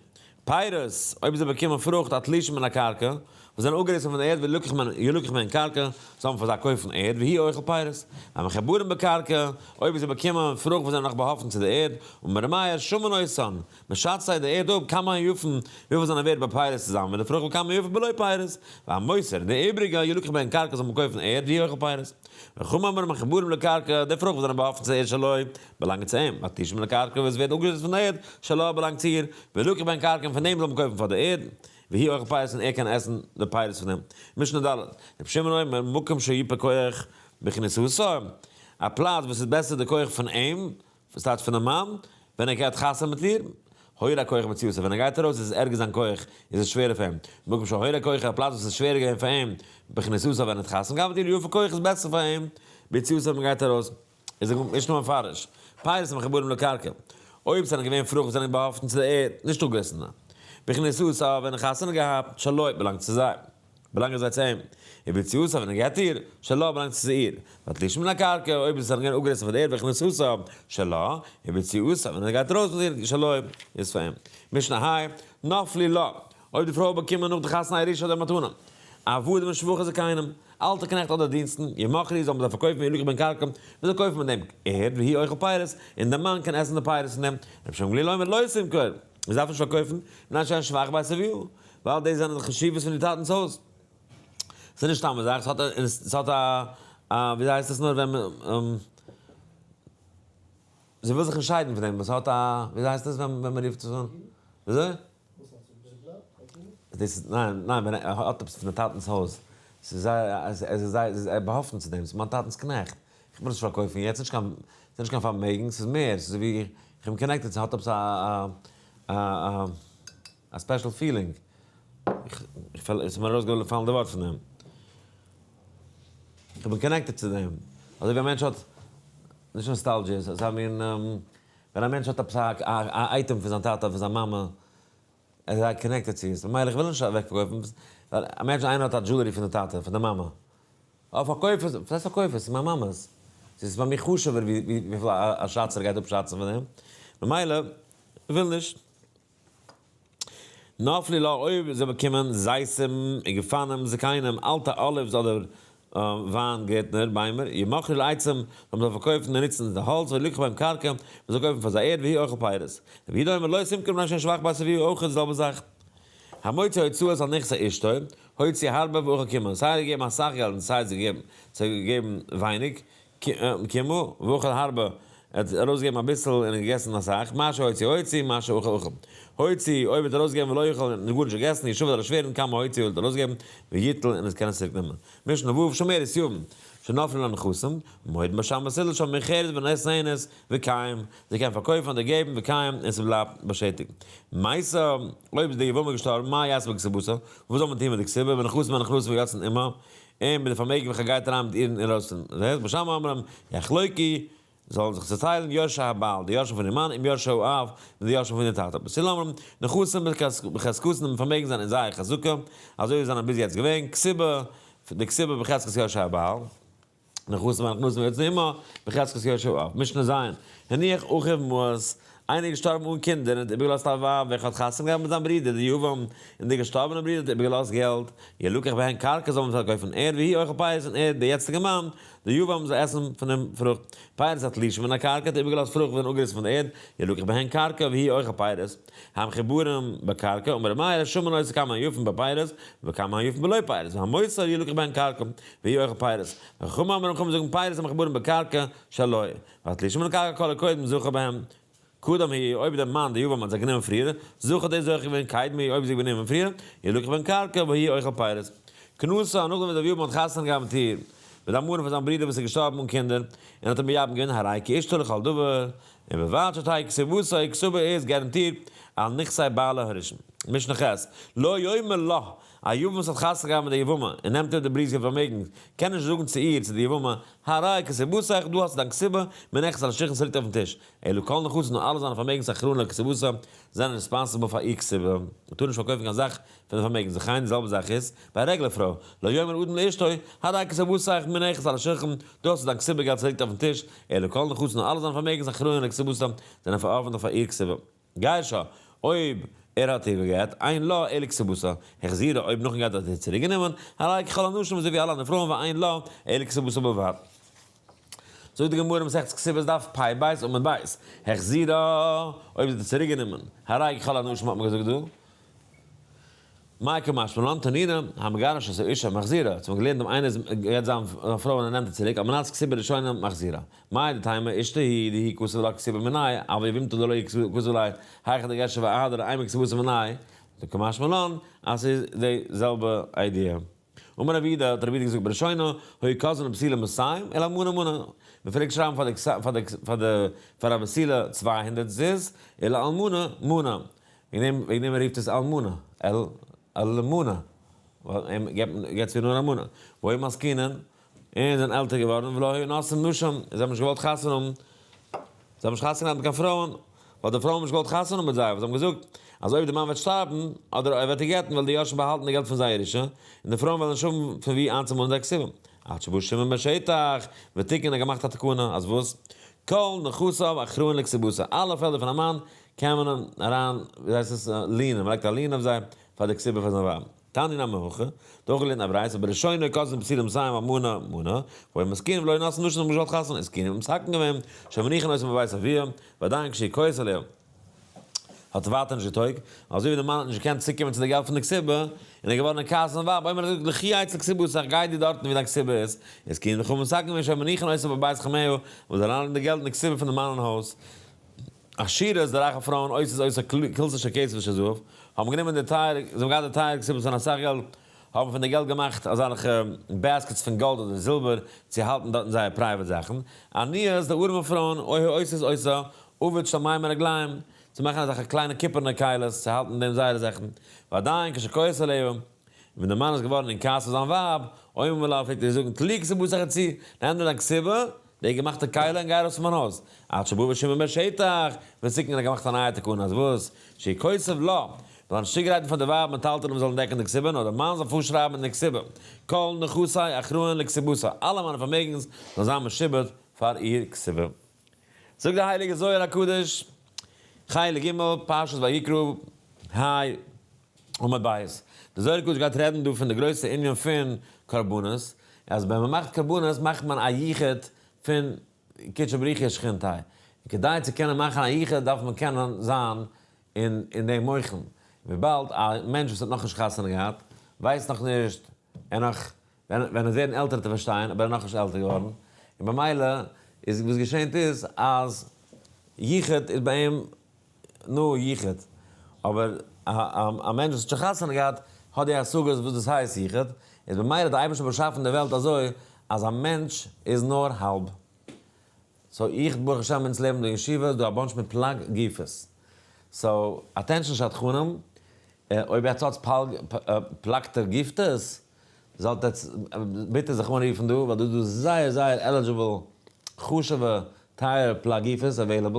פירות, אויב זיי באקומען פרוכט התלושים מן הקרקע, וואס זענען אפגעריסן פון די ערד וילקח מהן קרקע, זאל מען פאר זיי קויפן ערד, והוא אוכל פירות. והמחוברים בקרקע, אויב זיי באקומען פרוכט וואס זענען נאך באהאפטן צו די ערד, אמר ר' מאיר, שמין אותן, מען שאצט זיי די ערד אפ, כמה יפין, וויפיל זענען ווערד בפירות צוזאמען מיט די פרוכט וכמה יפין בלא פירות. והמותר, די איבריגע, ילקח בהן קרקע זאל מען קויפן ערד, והוא אוכל פירות. וחכמים אומרים המחוברים לקרקע, די פרוכט וואס זענען באהאפטן צו די ערד שלו, באלאנגען צו אים, והתלושים מן הקרקע וואס ווערט אפגעריסן פון די ערד, שלה באלאנגט צו איר, וילקח בהן קרקע און פון דעם זאל מען קויפן פאר די ערד, והוא אוכל פירות און ער קען עסן די פירות פון דעם. משנה ד', רבי שמעון אומר, מקום שיפה כח בכניסתו, א פלאץ וואס איז בעסער די כח פון אים, וואס טייטש פונעם מאן, ווען ער גייט חתונה מיט איר, הורע כח ביציאתו, ווען ער גייט ארויס איז עס ערגער זיין כח, איז עס שווערער פאר אים, מקום שהורע כח, א פלאץ וואס איז שווערער געווען פאר אים, בכניסתו ווען ער האט חתונה געהאט מיט איר, יפה כח איז בעסער פאר אים, ביציאתו ווען מען גייט ארויס. איז די משנה מפרש, פירות המחוברים לקרקע, אויב ס'זענען געווען פרוכט וואס זענען באהאפטן צו די ערד, נישט אפגעריסענע. בכניסתו ווען ער חתונה געהאט, שלו באלאנגט צו זיי, באלאנגען זיי צו אים. וביציאתו ווען ער געט איר, שלה באלאנגט צו איר. והתלושים מן הקרקע, אויב עס זענען געווען אפגעריסן פון די ערד בכניסתו, שלה, וביציאתו ווען ער גייט ארויס מיט איר, שלו, איז פאר אים. משנה ה', נפלו לה, אויב די פרוי האט באקומען נאך די חתונה א ירושה אדער מתנה, עבדים ושפחות זקנים, אלטע קנעכט אדער דינסטן, ימכרו זאל מען זיי פארקויפן וילקח בהן קרקע, מען זאל קויפן מיט דעם ערד, והוא אוכל פירות, און דער מאן קען עסן די פירות פון דעם. רבי שמעון גליל אומר לא תמכור, מען דארף נישט פארקויפן, מפני שהן שבח בית אביה, ווייל דאס זענען די חשיבות פון די טאטנ'ס הויז. ס'איז נישט סתם א זאך, ס'האט א, ס'האט א, א, וויאזוי הייסט עס נאר ווען מען, זי וויל זיך נישט שיידן פון דעם, ס'האט א, וויאזוי הייסט עס ווען מען רופט עס אן? וויאזוי? דאס איז, ניין, ניין, ווען ער האט עפעס פון די טאטנ'ס הויז, ס'איז זייער, עס איז זייער, ער באהאפטן צו דעם, ס'איז מיין טאטנ'ס קנעכט, איך וויל עס נישט פארקויפן יעצט, ס'נישט קיין, ס'איז נישט קיין פארמעגן, ס'איז מער, ס'איז ווי איך בין connected, ס'האט עפעס א, א, א, א special feeling, איך, איך, ס'איז מיר ארויסגעפאלן די ווארט פון דעם. איך בין connected צו דעם, אזוי ווי א מענטש האט, נישט nostalgia, ס'איז א מין. ווען א מענטש האט עפעס א אייטעם פון זיין טאטע אדער פון זיין מאמע, ער איז זייער connected צו עס, ממילא איך וויל נישט אוועקפארקויפן, ווייל imagine איינער האט א jewelry פון די טאטע, פון די מאמע, אה פארקויף עס, וואס הייסט פארקויף עס, ס'איז מיין מאמע'ס, ס'איז ביי מיר חשוב'ער ווי וויפיל א שאצער גייט אפשאצן פון דעם, ממילא איך וויל נישט. נפלו לה אויב זיי באקומען זיתים און גפנים זקנים, אלטע olives אדער וויין גערטנער ביימער, ימכרו לעצים, זאל מען זיי פארקויפן און נוצן די האלץ, וילקח בהם קרקע, מען זאל קויפן פאר זיי ערד והוא אוכל פירות. רבי יהודה אומר לא תמכור מפני שהן שבח בית אביה אויך די זעלבע זאך. המוציא הוצאות על נכסי אשתו, הוציא הרבה ואכל קמעא, סיי ער האט געגעבן אסאך געלט און סיי ער האט געגעבן ווייניג, קמעא, ואכל הרבה, ער האט ארויסגעגעבן אביסל און געגעסן אסאך, מה שהוציא הוציא, מה שאכל אכל. הוציא, אויב ער האט ארויסגעגעבן ולא אכל און גארנישט געגעסן, ישבע זאל ער שווערן כמה הוציא אויב ער האט ארויסגעגעבן, ויטול און עס קען עס צוריק נעמען. משנה ו', שומרת יבם, שנפלו לה נכסים, מודין בית שמאי ובית הלל שהמוכרת ונותנת, וקיים, זי קען פארקויפן אדער געבן, וקיים, און ס'בלייבט באשטעטיגט. מתה, אויב איז די יבמה געשטארבן, מה יעשה בכתובתה, וואס זאל מען טון מיט די כתובה, ונכסים הנכנסים ויוצאין עמה, און מיט די פארמעגן וועלכע גייט אריין מיט איר און ארויס פון דער בית שמאי אומרים, יחלוקו, זאלן זיך צעטיילן יורשי הבעל, די יורשים פון איר מאן, עם יורשי האב, מיט די יורשים פון איר טאטע. בית הלל אומרים, נכסים בחזקתן און פארמעגן זענען אין זייער חזקה, אזוי ווי זיי זענען ביז יעצט געווען, כתובה, די כתובה בחזקת יורשי הבעל. נכסים הנכנסים ויוצאין עמה, בחזקת יורשי האב. משנה ז', הניח אחיו מעות, איינער איז געשטארבן אן קינדער און האט איבערגעלאזט א ווייב וועלכע האט חתונה געהאט מיט זיין ברודער די יבם, און דער געשטארבענער ברודער האט איבערגעלאזט געלט, ילקח בהן קרקע זאל מען פארקויפן ער והוא אוכל פירות און ער, דער יעצטיגער מאן, די יבם זאל עסן פון דעם פרוכט. פירות התלושים מן הקרקע האט איבערגעלאזט פרוכט וואס זענען אפגעריסן פון די ערד, ילקח בהן קרקע והוא אוכל פירות. המחוברים בקרקע, אמר ר' מאיר, שמין אותו כמה היפין בפירות, וכמה היפין בלא פירות, והמותר ילקח בהן קרקע, והוא אוכל פירות. וחכמים אומרים חכמים זאגן פירות המחוברים בקרקע שלו, והתלושים מן הקרקע כל הקודם זכה בהם, קדם הוא, אויב דער מאן די יבם האט זיי גענומען פריער, זכה האט ער זוכה געווען, קדמו הוא, אויב זי גענומען פריער, ילקח בהן קרקע, והוא אוכל פירות. כנסה, נאכדעם וואס דער יבם האט חתונה געהאט מיט איר, מיט די אלמנה פון זיין ברודער וואס איז געשטארבן אן קינדער, און האט אים מייבם געווען, הרי כאשתו לכל דבר, און ובלבד שתהא כתובתה, איר כתובה איז גאראנטירט על נכסי בעלה הראשון. משנה ח', לא יאמר לה, א יבם וואס האט חתונה געהאט מיט די יבמה, און נעמט איבער די ברודער'ס פארמעגנס, קען נישט זאגן צו איר, צו די יבמה, הרי כתובתך, דא האסטו דיין כתובה, מונחת על השולחן ס'ליגט אויפן טיש. אלא כל נכסיו נאר אלע זיינע פארמעגנס אחראין לכתובתה, זענען responsible פאר איר כתובה. מ'טאר נישט פארקויפן קיין זאך פון די פארמעגנס, וכן די זעלבע זאך איז ביי א רעגולער פרוי, לא יאמר אדם לאשתו, הרי כתובתך מונחת על השולחן, דא האסטו דיין כתובה געלט ס'ליגט אויפן טיש, אלא כל נכסיו נאר אלע זיינע פארמעגנס אחראין לכתובתה, זענען פארארדנט פאר איר כתובה. גירשה, אויב ער האט איר גע'גט, אין לה אלא כתובתה, החזירה, אויב נאכן גט האט ער איר צוריק גענומען, הרי ככל הנשים אזוי ווי אלע אנדערע פרויען ואין לה אלא כתובתה בלבד. זאגט די גמרא מסכת כתובות דף פ ב עמוד ב', החזירה, אויב זי האט עס צוריק גענומען, הרי ככל הנשים האט מען געזאגט דא, מאי קא משמע לן תנינא, המגרש את האשה מחזירה, האט מען געלערנט דעם איינער גט זיין פרוי און ער נעמט איר צוריק, על מנת כתובה ראשונה מחזירה. מהו דתימא אשתו היא דהוא כתב לה כתובה מיניה, אבל יבמתו דלא כתב ליה, היכא דגירשה ואהדרה אימא כתובתה מיניה, דקא משמע לן אז ס'איז די זעלבע idea. אמר רב יהודה, האט רב יהודה געזאגט בראשונה, היו כותבין לבתולה מאתים ולאלמנה מנה, מען פלעגט שרייבן פאר די פאר די פאר די פאר א בתולה 200 זוז, ולאלמנה מנה, וועגן דעם וועגן דעם רופט עס אלמנה, אל אלמנה, ווייל אים געבט צו נאר א מנה, והיו מזקינין, און זענען עלטער געווארן, ולא היו נושאין נשים, און זיי האבן נישט געוואלט חתונה האבן, זיי האבן נישט חתונה געהאט מיט קיין פרויען, ווייל די פרויען האבן נישט געוואלט חתונה האבן מיט זיי, ווייל זיי האבן געזאגט, אז אויב די מאן וועט שטארבן, אדער ער וועט איר גט'ן, וועלן די יורשים באהאלטן די געלט פון זייער ירושה, און די פרויען וועלן נישט האבן פון וואו איינצומאנען די כתובה. עד שבא שמעון בן שטח, ותיקן האט געמאכט א תקנה, אז וואס? כל נכסיו אחראין לכתובתה, אלע פעלדער פון א מאן קען מען אריין, ווי הייסט עס, lien ען, מען לייגט א lien אויף זיי, פאר די כתובה פאר זיין ווייב. תניא נמי הכי, דאך געלערנט א ברייתא, בראשונה כותבין לבתולה מאתים ולאלמנה מנה, והיו מזקינין ולא נושאין נשים האבן נישט געוואלט חתונה, התקינו מתקן געווען, שמניחין אותן בבית אביה, ועדיין כשהוא כועס עליה, האט ווייטער נישט געטויגט, אזוי ווי די מאן האט נישט געקענט צוקומען צו די געלט פון די כתובה, און ער איז געווארן אין כעס אויפן ווייב, אומר ער זאגט לכי אצל כתובתך, גיי דו דארטן ווי דיין כתובה איז, התקינו חכמים מתקן געווען שמניחין אותן בבית חמיה, וואס זיי אריינלייגן די געלט אין די כתובה פון די מאן אין הויז. עשירות, די רייכע פרויען, עושות אותה קלסת של כסף ושל זהב, האבן גענומען די טייערע, זיי האבן געהאט די טייערע כתובות פון אסאך געלט, האבן פון די געלט געמאכט אזעלכע baskets פון גאלד אדער זילבער צו האלטן דארטן זייער private זאכן. עניות, די ארעמע פרויען, היו עושות אותה עביט של מים רגליים, צו מאכן אזעלכע קליינע קופערנע כלים צו האלטן אין דעם זייערע זאכן. ועדיין כשכועס עליה, און ווען דער מאן איז געווארן אין כעס אויף זיין ווייב, אומר לה, פלעגט ער איר זאגן, טלי כתובתך וצאי, נעם דיר דיין כתובה, די געמאכטע כלי און גיי ארויס פון מיין הויז, עד שבא שמעון בן שטח, ותיקן האט געמאכט א נייע תקנה אז וואס? שיכתוב לה, מ'זאל נישט צוגרייטן פאר די ווייב מטלטלים זאלן דעקן די כתובה, נאר די מאן זאל פארשרייבן אין די כתובה, כל נכסי אחראין לכתובתה, אלע מיינע פארמעגנס זאלן זיין משועבד פאר איר כתובה. זאגט די הייליגע זוהר הקדוש, חלק ג', פרשת ויקרא, ה. עמוד בית. די זוהר הקדוש גייט רעדן דא פון די גרויסע ענין פון קרבנות, אז ווען מען מאכט קרבנות מאכט מען א יחוד פון קודשא בריך הוא ושכינתיה, און כדי צו קענען מאכן א יחוד דארף מען קענען זיין אין די מוחין, וויבאלד א מענטש וואס האט נאכנישט חתונה געהאט ווייסט נאכנישט, ער נאך ווען ער וועט ווערן עלטער וועט ער פארשטיין, אבער ער איז נאכנישט עלטער געווארן, און במילא איז וואס געשענט איז אז יחוד איז ביי אים נו יחוד, אבער א מענטש וואס האט שוין חתונה געהאט האט די השגות וואס דאס הייסט יחוד, איז במילא האט די אייבערשטער באשאפן די וועלט אזוי אז א מענטש איז נאר האלב. so איך ברוך השם אונז לעבן דא אין ישיבה איז דא א bunch מיט פלג גופות, so attention שדכנים, אויב עטץ האטס פלגתא גופתות זאלט עטץ ביטע זיך אנרופן דא, ווייל דא איז דא זייער זייער eligible חשוב'ע טייערע פלג גופות available,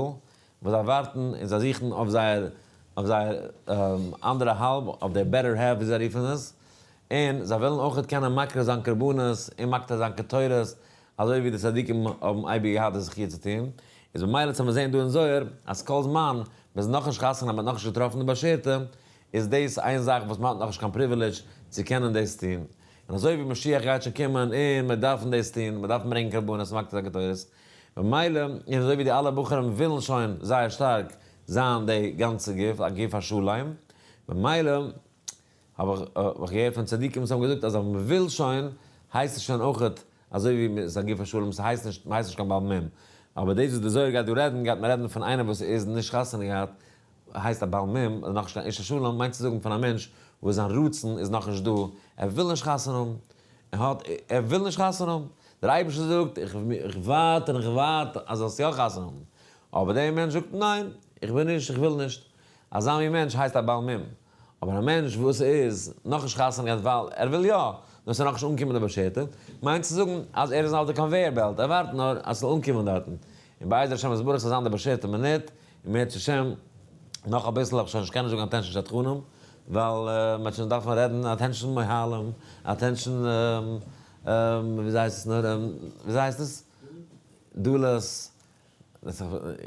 וואס זיי ווארטן און זיי זוכן אויף זייער אויף זייער אנדערע האלב, אויף דער better half ווי זיי רופן עס, און זיי ווילן אויכעט קענען מקריב זיין קרבנות און מקטיר זיין קטורת, אזוי ווי די צדיקים האבן אייביג געהאט די זכי' צו טון, איז במילא צו מיר זעהן דא אין זוהר אז כל זמן מען איז נאכנישט חתונה מען האט נאכנישט געטראפן די באשערטע, איז דאס איין זאך וואס מען האט נאכנישט קיין privilege צו קענען דאס טון, און אזוי ווי משיח גייט שוין קומען און מיר דארפן דאס טון, מיר דארפן ברענגען קרבנות און מקטיר זיין קטורת, במילא און אזוי ווי די אלע בחורים ווילן שוין זייער שטארק זיין די גאנצע גוף, א גוף השלם, במילא האב איך געהערט פון צדיקים וואס האבן געזאגט אז אז מען וויל שוין הייסט עס שוין אויכעט אזוי ווי מען איז א גוף השלם, ס'הייסט נישט, מען הייסט נישט קיין בעל מום. אבער דאס וואס די זוהר גייט דא רעדן, גייט מען רעדן פון איינער וואס איז נישט חתונה געהאט, הייסט א בעל מום, אדער נאכנישט קיין איש השלם, מיינט צו זאגן פון א מענטש וואס זיין רצון איז נאכנישט דא, ער וויל נישט חתונה האבן, ער האט, ער וויל נישט חתונה האבן, דער אייבערשטער זאגט, איך ווארט און איך ווארט אז זאלסט יא חתונה האבן, אבער דער מענטש זאגט, ניין, איך בין נישט, איך וויל נישט. אזא מין מענטש הייסט א בעל מום. אבער א מענטש וואס איז נאכנישט חתונה געהאט ווייל ער וויל יא, נאר ס'איז נאכנישט אנגעקומען די באשערטע, מיינט צו זאגן אז ער איז אויף די conveyor belt, ער ווארט נאר אז ס'זאל אנקומען דארטן. און בעזר השם יתברך ס'זאל זיין די באשערטע מינוט, אם ירצה השם, נאך אביסל וועל איך שוין נישט קענען זאגן attention שדכנים, ווייל מ'וועט שוין דארפן רעדן attention מוהלים, attention וויאזוי הייסט עס נאר, וויאזוי הייסט עס? דלות.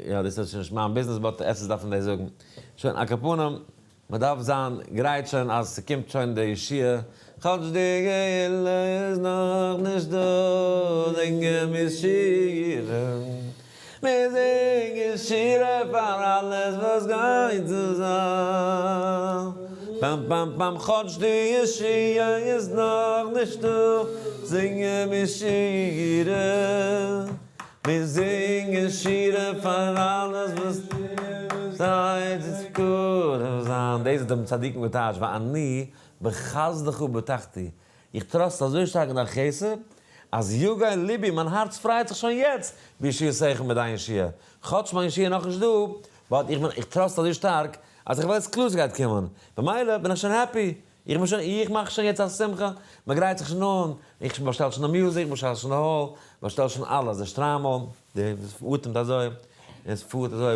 יא דאס איז שוין נישט מיין ביזנעס but עפעס דארף מען דאס זאגן. שוין על כל פנים, מען דארף זיין גרייט שוין אז ס'קומט שוין די ישועה, כאטש די גאולה איז נאך נישט דא, זינגען מיר שירה, מיר זינגען שירה פאר אלעס וואס גייט צו זיין, פאם פאם פאם כאטש די ישועה איז נאך נישט דא, זינגען מיר שירה. מיר זינגען שירה פאר אלעס וואס גייט צו קרוב זיין. דאס האט דעם צדיקים געטייטשט ואני בחסדך בטחתי, איך trust אזוי שטארק אין דיין חסד, אז יגל לבי, מיין הארץ פרייט זיך שוין יעצט בישועתך מיט דיין ישועה, כאטש מיין ישועה איז נאכנישט דא, but איך בין איך trust אזוי שטארק אז איך ווייס קלאר ס'גייט קומען, במילא בין איך שוין happy, איך בין שוין, איך מאך שוין יעצט א שמחה, מען גרייט זיך שוין אן, איך באשטעל שוין די music, באשטעל שוין די hall, באשטעל שוין אלעס, די שטריימל, די אטעמט אזוי, און עס פארט אזוי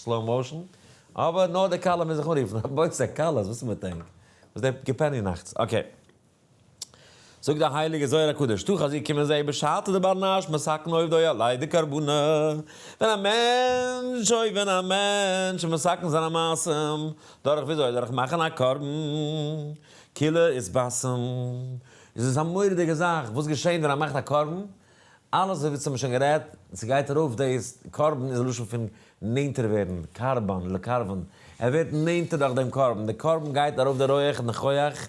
slow motion, אבער נאר די כלה מוז זיך אנרופן, רבותי כלות, וואס איז מיט ענק? וואס איז די געפעני נאכטס? Okay. זאגט די הייליגע זוהר הקדוש, תא חזי קום און זע בשעתא דבר נש מתקן עובדוי עלי דקרבנא, ווען א מענטש, אוי ווען א מענטש איז מתקן זיינע מעשים, דורך וויאזוי? דורך מאכן א קרבן, כולא אתבסם, איז עס א מורא'דיגע זאך, וואס געשעהט ווען א מאכט א קרבן? אלעס ווי אונז האבן שוין גערעדט, ס'גייט ארויף דאס, קרבן איז א לשון פון נענטער ווערן, קרבן, לקרבן, ער ווערט נענטער דורך דעם קרבן, די קרבן גייט ארויף די רויעך און די כח,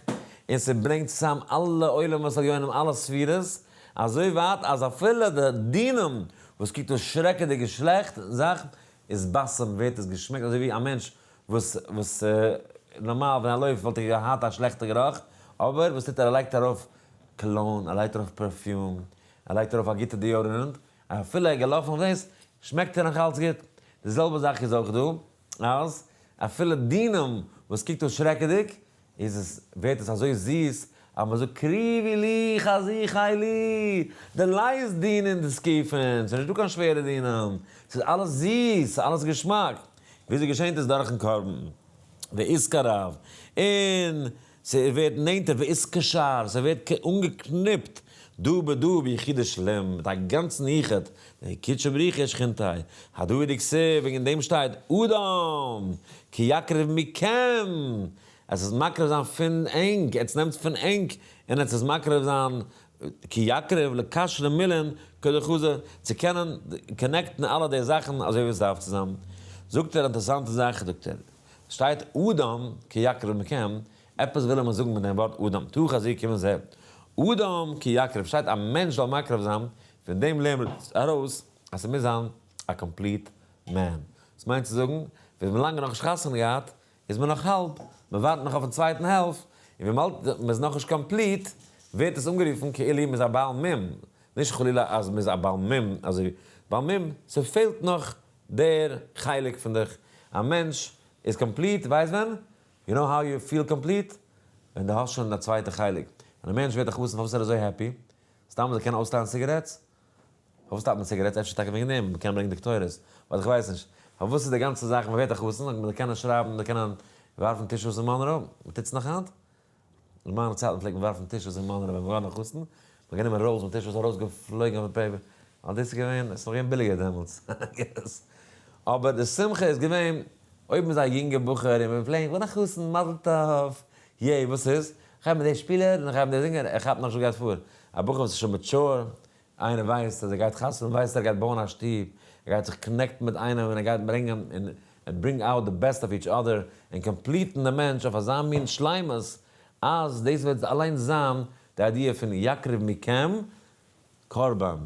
און ס'ברענגט צוזאם אלע עולמות עליונים, אלע ספירות, אזוי ווייט אז אפילו די דינים וואס קוקט אויס שרעקעדיג און שלעכט זאך, אתבסם ווערט עס געשמעקט אזוי ווי א מענטש וואס וואס נארמאל ווען ער לויפט וואלט ער געהאט א שלעכטע גערוך, אבער וואס טוט ער ער לייגט ארויף cologne, ער לייגט ארויף perfume, ער לייגט ארויף א גוטע deodorant, אפילו ער איז געלאפן אויף דאס, שמעקט ער נאך אלץ גוט. די זעלבע זאך איז אויך דא, אז אפילו דינים וואס קוקט אויס שרעקעדיג, איז עס, ווערט עס אזוי זיס, אז מען זאגט קריבי לי חזי חילי, דלית דינין דתקיפין, ס'איז נישטא קיין שווערע דינים, ס'איז אלעס זיס, ס'איז אלעס געשמאק. וויאזוי געשענט עס? דורכ'ן קרבן. ואתקרב, און ס'ווערט נענטער ואתקשר, ס'ווערט אנגעקניפט דא בדא ביחודא שלים, מיט א גאנצן יחוד, דקודשא בריך הוא ושכינתיה, הדא הוא דכתיב, וועגן דעם שטייט אדם כי יקריב מכם, עס איז מקריב זיין פון ענק, עטס נעמטס פון ענק און עטס איז מקריב זיין, כי יקריב לקשרא מילין כדחזא, צו קענען connect ן אלע די זאכן אזוי ווי עס דארף צו זיין. זאגט ער א אינטערעסאנטע זאך, זאגט ער, שטייט אדם כי יקריב מכם, עפעס וויל ער מיר זאגן מיט דעם ווארט אדם, תא חזי קום און זע, אדם כי יקריב, שטייט א מענטש זאל מקריב זיין, פון דעם לערנט מען ארויס אז ס'מוז זיין א complete man. דאס מיינט צו זאגן, ווען מ'לאנג נאכנישט חתונה געהאט, איז מען נאך האלב, מען ווארט נאך אויפן צווייטן העלפט, און וויבאלד מען איז נאכנישט complete, ווערט עס אנגערופן כאילו מען איז א בעל מום, נישט חלילה אז מען איז א בעל מום, אזוי בעל מום, ס'פעלט נאך דער חלק פון דיך, א מענטש איז complete, ווייסט ווען? you know how you feel complete? ווען דו האסט שוין א צווייטע חלק. ווען א מענטש ווערט א חתן פארוואס איז ער אזוי happy? סתם אז ער קען אויסטיילן cigarettes? פארוואס טיילט מען cigarettes? אפשר טאקע וועגן דעם, מ'קען ברענגען דאקטוירעס, but איך ווייס נישט. פארוואס איז די גאנצע זאך מ'ווערט א חתן, אז מ'זאל קענען שרייבן, מ'זאל קענען ווארפן tissues אין מאנרא? מ'טוט עס נאך היינט? אין מיינע צייטן פלעגט מען ווארפן tissues אין מאנרא ווען מ'געווארן א חתן, מ'האט גענומען rolls מיט tissues ארויסגעפלויגן אויפן paper, ווייל דאס איז געווען, עס איז נאך געווען ביליגער דעמאלטס, I guess. אבער די שמחה איז געווען, אויב מ'איז א יונגע בחור און מ'פלעגט, כ'בין א חתן, מזל טוב, yay, וואס איז? כ'גיי מיט די שפילער און כ'גיי מיט די זינגער, ער כאפט נאך נישט וואס גייט פאר. א בחור וואס איז שוין mature, איינער ווייסט אז ער גייט חתונה, ווייסט ער גייט בויען א שטוב, ער גייט זיך connect ן מיט איינעם און ער גייט ברענגען און bring out the best of each other און complete ן די מענטש אויף אזא מין שלימות אז דאס וועט אליינס זיין די idea פון יקריב מכם קרבן.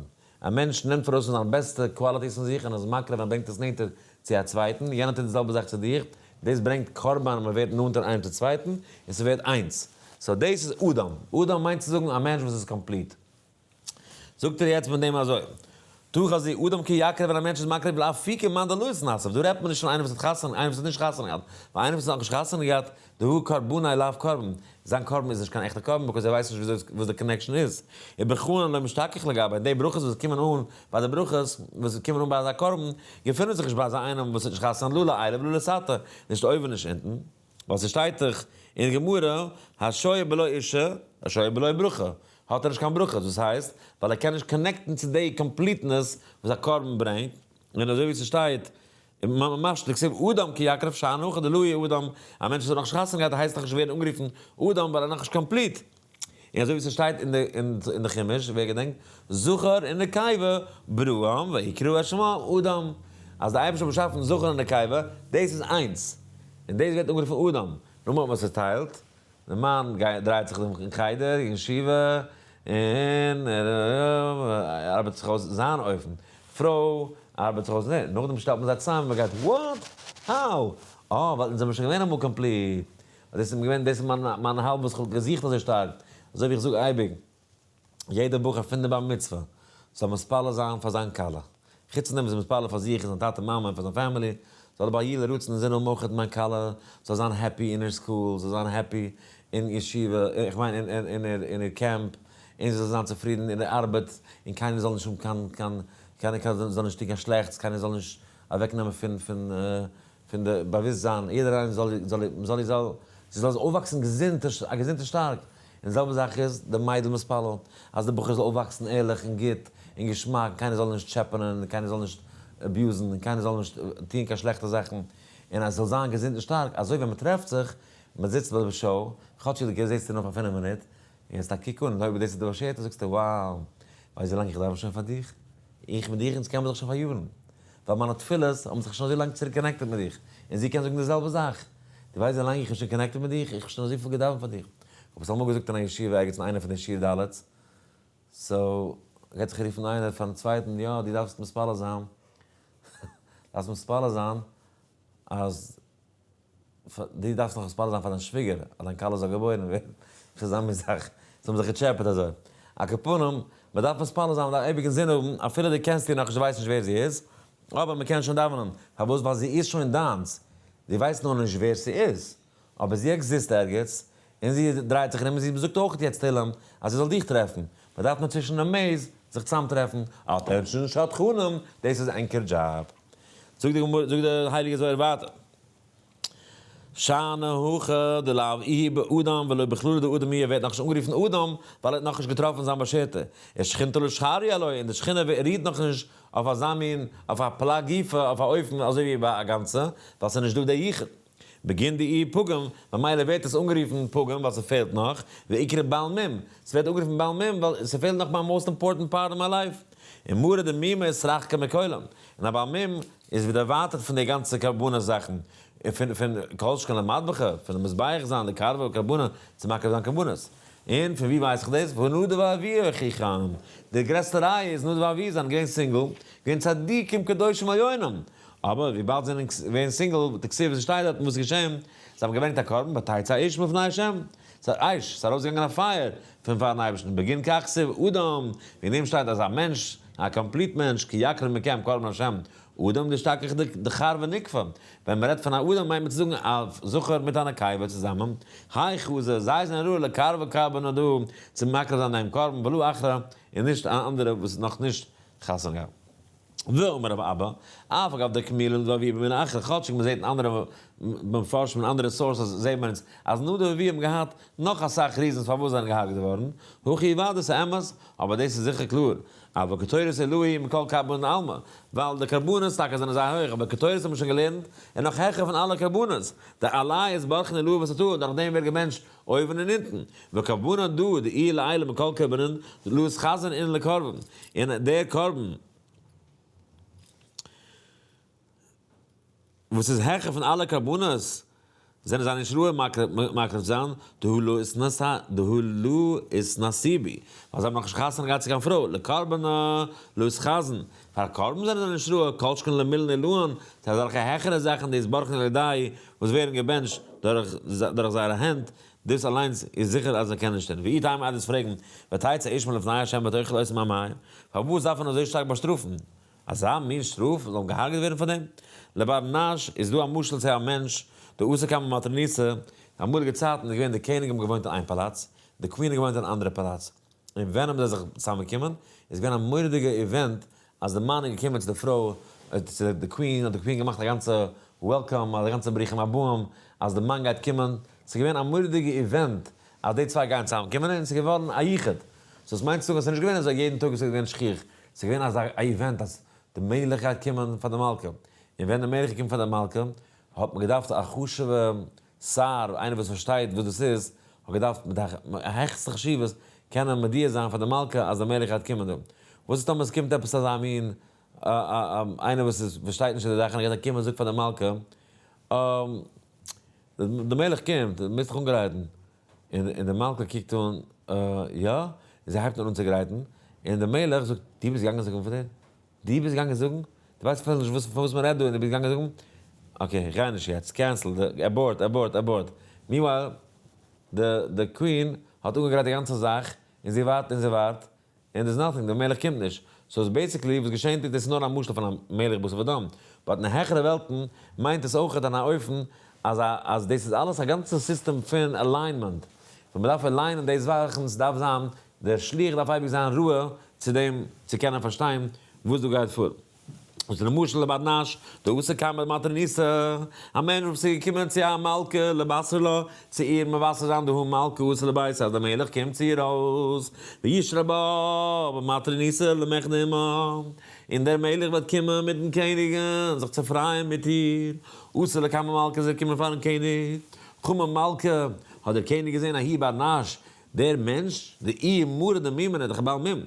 א מענטש נעמט ארויס פון זיינע בעסטע qualities פון זיך און איז מקריב און ברענגט עס נענטער צו א צווייטן, יענער טוט די זעלבע זאך צו דיר, דאס ברענגט קרבן, מען ווערט נאנטער איינעם צום צווייטן, און ס'ווערט איינס. So דאס איז אדם. אדם מיינט צו זאגן א מענטש וואס איז complete. זאגט ער יעצט מיט דעם אזוי, תא חזי אדם כי יקריב ווען א מענטש איז מקריב לאפוקי מאן דלא אתנסב, דא רעדט מען נישט פון איינער וואס האט חתונה, איינער וואס האט נישט חתונה געהאט, ווייל איינער וואס האט נאכנישט חתונה געהאט, דהא קרבניה לאו קרבן, זיין קרבן איז נישט קיין עכטע קרבן because ער ווייסט נישט וויאזוי וואס די connection איז. וברכאן לא משתכח לגביה, די ברכות וואס קומען אן ביי די ברכות וואס קומען אן ביי אזא קרבן, געפינען זיך נישט ביי אזא איינעם וואס האט נישט חתונה לא לעילא ולא לתתא, נישט אויבן נישט אונטן. ווייל ס'שטייט דאך אין גמרא, השוה בלא אישה, השוה בלא ברכה, האט ער נישט קיין ברכות, וואס הייסט? ווייל ער קען נישט connect ן צו די completeness וואס א קרבן ברענגט, און אזוי ווי ס'שטייט אין ממש דכתיב אדם כי יקריב שאני הכא דלא איהו אדם, א מענטש וואס האט נאכנישט חתונה געהאט הייסט נאכנישט ווערן אנגערופן אדם ווייל ער איז נאכנישט complete, און אזוי ווי ס'שטייט אין די אין די חומש, ווער געדענקט, זכר און נקבה בראם ויקרא את שמם אדם, אז די אייבערשטער האט באשאפן זכר און נקבה, דאס איז איינס, און דאס ווערט אנגערופן אדם, נאכדעם האט מען עס צוטיילט, די מאן גייט דרייט זיך אין חדר, אין ישיבה, און ער ארבעט זיך אויס זיין אופן, פרוי ארבעט זיך אויס, נאכדעם שטעלט מען זיי צוזאם און מען גייט what? How? אה ווייל אונז זעמיר שוין געווען אמאל complete, דאס איז געווען דאס איז מיין מיין האלב וואס איך האב געזוכט אזוי שטארק, אזוי ווי איך זאג אייביג, יעדער בחור פון די בר מצוה זאל מתפלל זיין פאר זיין כלה, חוץ פון דעם וואס ער איז מתפלל פאר זיך און זיין טאטע מאמע און פאר זיין family, זאל ער ביי יהי לרצון אינזין האבן אויך מיין כלה זאל זיין happy אין איר school, זאל זיין happy אין ישיבה, איך מיין אין איר קעמפ, און זי זאל זיין צופרידן אין איר ארבעט, און קיינער זאל נישט האבן קיין קיין קיינער זאל נישט טון קיין שלעכטס, קיינער זאל נישט אוועקנעמען פון פון פון די באוויסטזיין, יעדער איינער זאל זאל זאל זאל זי זאל אויפוואקסן געזונט, א געזונט און שטארק, און די זעלבע זאך איז די מיידל מתפלל אז די בחור זאל אויפוואקסן ערליך און גוט און געשמאק, קיינער זאל נישט טשעפענען און קיינער זאל נישט abuse ן און קיינער זאל נישט טוען קיין שלעכטע זאכן, און אז זאל זיין געזונט און שטארק, אזוי ווען מען טרעפט זיך, מען זיצט ביי די show, כאטשיג דו זעסט איר נאר פאר פינף מינוט, און געסט א קוק אן, און אויב דאס איז די באשערטע זאגסטו wow, ווייסט ווי לאנג איך דאווען שוין פאר דיך? איך מיט דיך אונז קען מען זיך שוין פאר יארן, ווייל מיינע תפילות האבן זיך שוין אזוי לאנג צוריק connected מיט דיך, און זי קען זאגן די זעלבע זאך, דו ווייסט ווי לאנג איך בין שוין connected מיט דיך, איך האב שוין אזויפיל געדאווענט פאר דיך. איך האב עס אמאל געזאגט אין א ישיבה ערגעץ אין איינע פון די שיעור ד', so גייט זיך רופן איינער פארן צווייטן, יא דו דארפסט מתפלל זיין, דארפסט מתפלל זיין אז דו דארפסט נאך מתפלל זיין פאר דיין שוויגער אז דיין כלה זאל געבוירן ווערן, ס'איז אזא מין זאך, זיי האבן זיך געטשעפעט אזוי. על כל פנים, מען דארף מתפלל זיין, מען דארף אייביג אינזין האבן, אפילו דו קענסט איר נאכנישט, דו ווייסט נישט ווער זי איז, אבער מען קען שוין דאווענען. פארוואס? ווייל זי איז שוין דיינס, דו ווייסט נאר נישט ווער ס'איז, אבער זי exist ערגעץ, און זי דרייט זיך ארום, און זי זאגט אויך יעצט תהלים אז זי זאל דיך טרעפן. מען דארף נאר צווישן די maze זיך צוזאמטרעפן. Attention שדכנים, דאס איז ענקער דזשאב. זאגט די גמרא, זאגט דער הייליגער זוהר ווייטער. שאני הכא דלאו איהו באדם ולא בכללא דאדם איהו, ער ווערט נאכנישט אנגערופן אדם ווייל ער האט נאכנישט געטראפן זיין באשערטע, ושכינתא לא שריא עלוי, און די שכינה רוהט נאכנישט אויף אזא מין, אויף א פלג גופא, אויף א אופן אזוי ווי ביי א גאנצע, ווייל ס'איז נישט דא דער יחוד. בגין דאיהו פגום, ממילא ווערט עס אנגערופן פגום ווייל ס'פעלט נאך, ואיקרי בעל מום, ס'ווערט אנגערופן בעל מום ווייל ס'פעלט נאך מיין most important part אין מיין life. ומרא דמומא אתרחקא מכולא, און א בעל מום איז ווי דערווייטערט פון די גאנצע קרבנות זאכן, און פון פון כל שכן למדבחא, פון די מזבח זיין לקרבא קרבנא, צו מקריב זיין קרבנות. און פון ווי ווייס איך דאס? והא נדב ואביהוא אחיכם. די גרעסטע ראיה איז נדב ואביהוא זענען געווען סינגל, געווען צדיקים קדושים עליונים. אבער וויבאלד זיי זענען געווען סינגל, דכתיב וואס שטייט דארטן וואס איז געשען? זיי האבן געברענגט א קרבן, ותצא אש מלפני השם. ס'איז אש, ס'איז ארויסגעגאנגען א פייער פון פארן אייבערשטן, בגין כך כתיב אדם, וועגן דעם שטייט אז א מענטש, א complete מענטש, כי יקריב מכם קרבן השם, אדם דאשתכח דכר ונוקבא, ווען מ'רעדט פון א אדם מיינט מען צו זאגן א זכר מיט א נקבה צוזאמען, האי חזא, זיי זענען ראוי לקרבא קרבנא דא, צו מקריב זיין דעם קרבן, ולא אחרא, און נישט אן אנדערע וואס איז נאך נישט חתונה געהאט. ואמר רב אבא, אף על גב דקמילא נדב ואביהוא במינא אחרא, כאטשיג מ'זעט אין אנדערע מפרשים און אנדערע sources זעט מען אונז אז נדב ואביהוא האבן געהאט נאך אסאך reasons פארוואס זיי זענען געהארגעט געווארן, הכי ודאי ס'אמת, אבער דאס איז זיכער קלאר, אבל קטורת עילאה מכל קרבנן עלמא, ווייל די קרבנות טאקע זענען זייער הויך, אבער קטורת האט מען שוין געלערנט איז נאך העכער פון אלע קרבנות, דעליה אתברכן עילאה ותתאה, דורך דעם ווערט געבענטשט אויבן און אונטן, וקרבנא דא דאיהו לעילא מכל קרבנן דלא אתחזון אינון לקרבן, און דער קרבן וואס איז העכער פון אלע קרבנות, זענען זיי נישט ראוי מקריב זיין, דהא לא אתנסיבו, ווייל זיי האבן נאכנישט חתונה געהאט צו קיין פרוי, לקרבנא לא אתחזון, פאר קרבן זענען זיי נישט ראוי, כל שכן למילין עילאין, צו אזעלכע העכערע זאכן דאתברכן על ידייהו וואס ווערן געבענטשט דורך זייערע הענט, דאס אליינס איז זיכער אז זיי קענען נישט טון. ואי תימא אז דו'סט פרעגן, ותצא אש מלפני השם ותאכל אותם אמאי, פארוואס דארף מען אזוי שטארק באשטראפן? אזא מין שטראף זאל מען געהארגעט ווערן פאר דעם? לבר נש איז דא א משל צו א מענטש דאתא קמי מטרוניתא, די אמאליגע צייטן איז געווען די קעניג האבן געוואוינט אין איין פאלאץ, די queen האט געוואוינט אין אן אנדערע פאלאץ, און ווען האבן זיי זיך צוזאמגעקומען? איז געווען א מורא'דיגע event אז די מאן איז געקומען צו די פרוי, צו די queen, האט די queen געמאכט א גאנצע welcome, א גאנצע ברוכים הבאים אז די מאן גייט קומען, ס'איז געווען א מורא'דיגע event אז די צוויי גייען צוזאמקומען און ס'איז געווארן א יחוד. so עס מיינט צו זאגן אז ס'איז נישט געווען אזוי יעדן טאג עס איז געווען שכיח, ס'איז געווען אזא event אז די מלך גייט קומען פאר די מלכה, און ווען די מלך איז געקומען פאר די מלכה האט מען געדארפט א חשוב'ע שר, איינער וואס פארשטייט וואס דאס איז, האט געדארפט מיט א העכסטע חשיבות קענען מודיע זיין פאר די מלכה אז די מלך גייט קומען דא. וואס איז טאמער עס קומט עפעס אזא מין איינער וואס איז פארשטייט נישט אין די זאכן און גייט קומען זאגט פאר די מלכה, די מלך קומט, דו מוזט דיך אנגרייטן. און די מלכה קוקט אן, יא? און זי הייבט אן אנצוגרייטן, און די מלך זאגט, דו ביסט געגאנגען זאגן פאר דעם? דו ביסט געגאנגען זאגן? דו ווייסט אפילו נישט וואס פון וואס מען רעדט דא און דו ביסט געגאנגען זאגן? okay, איך גיי נישט יעצט, cancel, abort, abort, abort. meanwhile, די די queen האט אנגעגרייט די גאנצע זאך, און זי ווארט און זי ווארט, און there's nothing, דער מלך קומט נישט. so איז basically וואס געשענט איז דאס איז נאר א משל פון א מלך בשר ודם, but אין העכערע וועלטן מיינט עס אויכעט אין א אופן אז א אז דאס איז אלעס א גאנצע סיסטעם פון alignment, ווען מ'דארף align ען די זאכן, ס'דארף זיין, דער שליח דארף אייביג זיין ראוי צו דעם צו קענען פארשטיין וואס דא גייט פאר. וואס איז למשל לבר נש דאתא קמי מטרוניתא, א מענטש וואס איז געקומען צו א מלכה לבשר לה, צו איר מבשר זיין דהא מלכא אתי לביתה אז דער מלך קומט צו איר הויז, וישרי בה במטרוניתא למחדי עמה, און דער מלך וועט קומען מיטן קעניגן זיך צו פרייען מיט איר, אתא לקמי מלכא זי וועט קומען פארן קעניג, חמא מלכא, האט דער קעניג געזען ההוא בר נש, דער מענטש, דאיהו מרא דמומין איז דאך א בעל מום.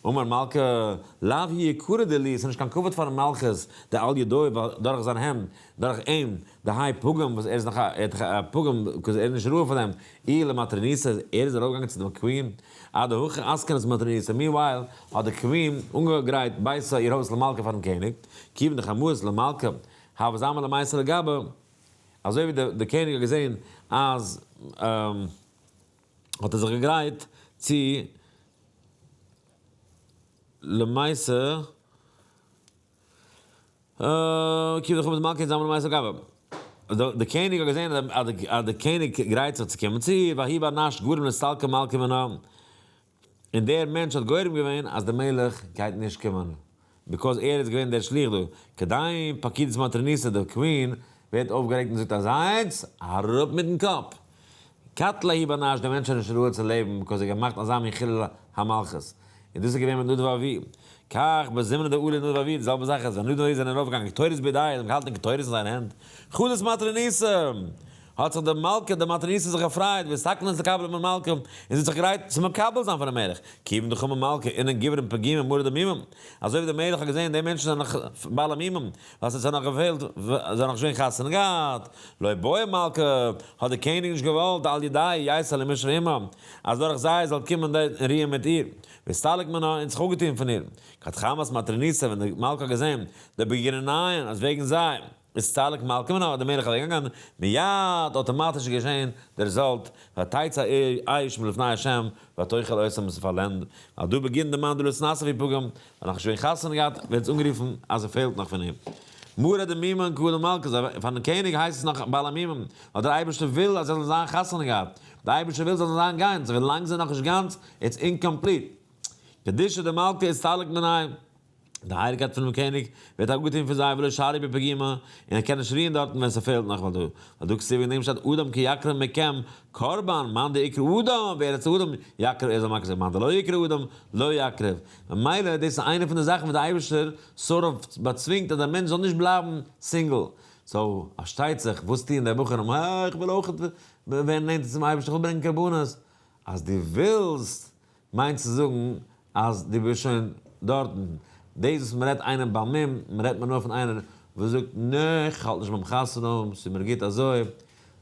אמר מלכא, לאו הוא יקרא דילי, ס'איז נישט קיין כבוד פארן מלכות, דעל ידוי, ווייל דורך זיין הענט, דורך אים, דהאי פגם וואס ער איז נאך א, ער האט דאך א פגם, because ער איז נישט ראוי פאר דעם, איהו למטרוניתא, ער איז ארויפגעגאנגען צו דעם queen, אדהכי אתקנת מטרוניתא, meanwhile האט די queen אנגעגרייט ביתה איר הויז למלכא פארן קעניג, כיוון דחמאית למלכא, הוה זמין למיתי לגביה, אזוי ווי די קעניג האט געזען אז. האט ער זיך געגרייט צו למעשה כי דחמאית מלכא זמין למיתי לגביה. די קעניג האט געזען אז די קעניג גרייט זיך צו קומען צו איר, וההוא בר נש גרם לסתלקא מלכא מינה, און דער מענטש האט גורם געווען אז די מלך גייט נישט קומען. because ער איז געווען דער שליח דא. כדין פקידת מטרוניתא די queen ווערט אויפגערעגט און זאגט אזיינס, אראפ מיטן קאפ! קטלא הוא בר נש דער מענטש איז נישט ראוי צו לעבן because ער האט געמאכט אזא מין חילול המלכות. און דאס איז געווען מיט נדב ואביהוא. כך בזמנא דעלו נדב ואביהוא די זעלבע זאך איז ווען נדב ואביהוא זענען ארויפגעגאנגען קטורת בידייהו זיי האבן געהאלטן קטורת אין זייערע הענט חדות מטרוניתא! האט זיך די מלכה די מטרוניתא זיך געפרייט ואתתקנת לקבליה מן מלכא און זי האט זיך געגרייט צו מקבל זיין פונעם מלך, כיוון דחמא מלכא אינון גברין פגימין מרי דמומין, אזוי ווי דער מלך האט געזען די מענטשן זענען נאך בעלי מומים, ווייל ס'האט זיי נאך געפעלט, זיי זענען נאך נישט געווען חתונה געהאט, לא בעא מלכא, האט דער קעניג נישט געוואלט, דעל ידייהו ייתי למישרי עמה, אז דורך זיי זאל קומען די רוען מיט איר, ואסתלק מינה און זיך אפגעטון פון איר. כד חמת מטרוניתא ווען די מלכה האט געזען דבגיננהון אז וועגן זיי. אסתלק מלכא מינה האט דער מלך אוועקגעגאנגען, מיד אטאמאטיש איז געשען די result, ותצא אש מלפני השם ותאכל אותם עס איז פארלענדט, ווייל דא בגין דמאן דלא אתנשי פגם, ווייל נאכנישט געווען חתונה געהאט, ווערט עס אנגערופן אז עס פעלט נאך פון אים. מרא דמומין קדם מלכא, פארן קעניג הייסט עס נאך בעל המומין, ווייל דער אייבערשטער וויל אז זיי זאלן זיין חתונה געהאט, דער אייבערשטער וויל זיי זאלן זיין גאנץ, ווילאנג זיי זענען נאכנישט גאנץ, it's incomplete. קדושה דמלכא אסתלק מינייהו. די הייליגקייט פונעם קעניג ווערט אפגעטון פון זיי ולא שרי בפגימה, און ער קען נישט רוען דארטן ווען ס'פעלט נאך ווייל דא ווייל דא כתיב וועגן דעם שטייט אדם כי יקריב מכם קרבן מאן דאיקרי אדם ווער איז אדם יקריב ער זאל מקריב זיין מאן דלא איקרי אדם לא יקריב ממילא דאס איז איינע פון די זאכן וואס די אייבערשטער sort of באצווינגט אז דער מענטש זאל נישט בלייבן single so פארשטייט זיך וואס טוען די בחורים אה איך וויל אויך ווערן נענטער צום אייבערשטן איך וויל ברענגען קרבנות אז דו ווילסט מיינט צו זאגן אז דו ביסט שוין דארטן. דאס וואס מ'רעדט איינעם בעל מום, מ'רעדט מען נאר פון איינער וואס זאגט נע, כ'האלט נישט ביים חתונה האבן, ס'איז מיר גוט אזוי.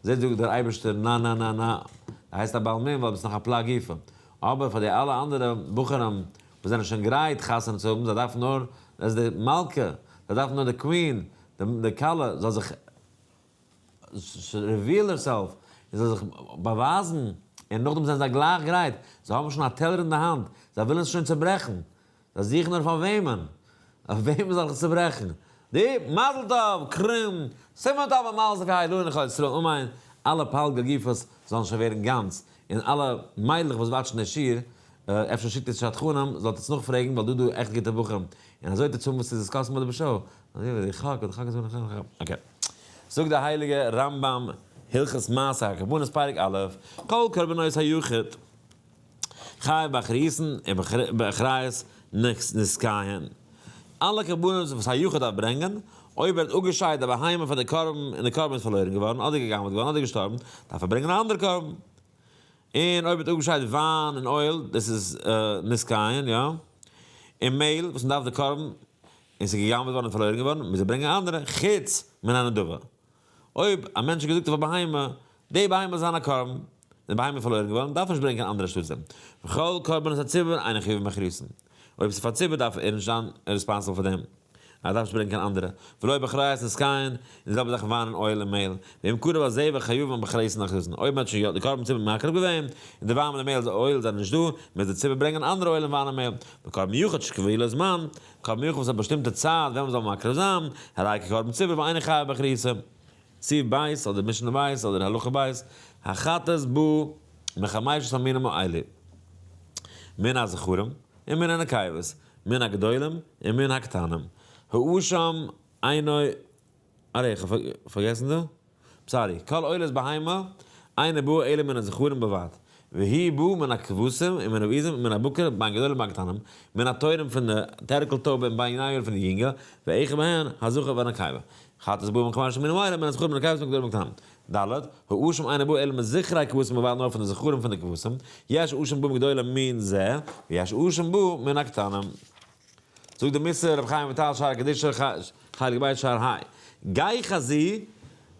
זעט זאגט דער אייבערשטער נא נא נא נא, דו הייסט א בעל מום ווייל ביסט נאך א פלג גופא. אבער פאר די אלע אנדערע בחורים וואס זענען שוין גרייט חתונה צו האבן, זיי דארפן נאר אז די מלכה, זיי דארפן נאר די queen, די כלה, זאל זיך reveal herself, זי זאל זיך באווייזן, און נאכדעם זענען זיי גלייך גרייט, זיי האבן שוין א טעלער אין די האנט, זיי ווילן עס שוין צעברעכן, זיי זוכן נאר פאר וועמען, אויף וועמען זאל איך עס צעברעכן? די מזל טוב, קרום, סימן טוב ומזל טוב יהיו לנו כל ישראל, אמן, אלע פלגי גופות זאלן שוין ווערן גאנץ, און אלע מיידלעך וואס watch ן די שיעור, אפשר שיקט איר שדכנים, זאלט עטס נאכפרעגן, ווייל דא דא עכט גוטע בחורים, און אזוי טוט צאם וואס איז עס קאסט מיט די בשעה, okay. זאגט דער הייליגער רמב ם, הלכות מעשה הקרבנות פרק א', כל קרבנות היחיד, חייב באחריות'ן און באחריות נזקיהן. אלע קרבנות וואס א יחיד דארף ברענגען, אויב ער האט אפגעשיידט א בהמה פאר די קרבן און די קרבן איז פארלוירן געווארן אדער גע'גנב'ט געווארן אדער געשטארבן, דארף ער ברענגען א אנדערע קרבן. און אויב ער האט אפגעשיידט וויין און אויל, דאס איז נזקיהן, יא, און מעהל וואס מען דארף די קרבן, און ס'איז גע'גנב'ט געווארן און פארלוירן געווארן, מוז ער ברענגען א אנדערע, חוץ מן הנדבה. אויב א מענטש האט געזאגט אויף א בהמה, די בהמה זאל זיין א קרבן, און די בהמה איז פארלוירן געווארן, דארף ער נישט ברענגען קיין אנדערע שטותים. וכל קרבנות הציבור אינו חייבין באחריותן. אויב ס'איז פאר ציבור דארף ער נישט זיין responsible פאר דעם. ער דארף נישט ברענגען קיין אנדערע. ולא באחריות נזקיהן, און די זעלבע זאך וויין און אויל און מעהל. ואם קרב הזבח חייבין באחריותן אחריותן. אויב מ'האט שוין יא די קרבן ציבור מקריב געווען, און די וויין מיט די מעהל אויל זענען נישט דא, מוז די ציבור ברענגען אנדערע אויל און וויין און מעהל. וקרבן יחיד שקבעו לו זמן, קרבן יחיד וואס האט באשטימטע צייט ווען מ'זאל מקריב זיין, הרי כקרבן ציבור ואינו חייב באחריותו. סעיף ב' אדער משנה ב' אדער הלכה ב', החטאת באה מחמשת המינים האלה, מן הזכרים ומן הנקבות, מן הגדולים ומן הקטנים, האשם אינו, ארי איך האב פארגעסן דא? sorry, כל עולת בהמה אינה באה אלא מן הזכרים בלבד, והיא באה מן הכבשים ומן העזים ומן הבקר בין גדולים ובין קטנים, מן התורים פון די טערקל טויבע און בין יאיר פון די יונגע, ואחד מהן הזכר והנקבה. חטאת באה מחמשת המינים האלה מן הזכרים ומן הנקבות מן הגדולים ומן הקטנים. ד. האשם אינו בא אלא מזכרי כבשים בלבד נאר פון די זכרים פון די כבשים, יש אשם בא מגדולים מין זה, ויש אשם בא מן הקטנים. זאגט דער מוסר רבי חיים וויטאל שער הקדושה חלק ב' שער ה'. גיחזי,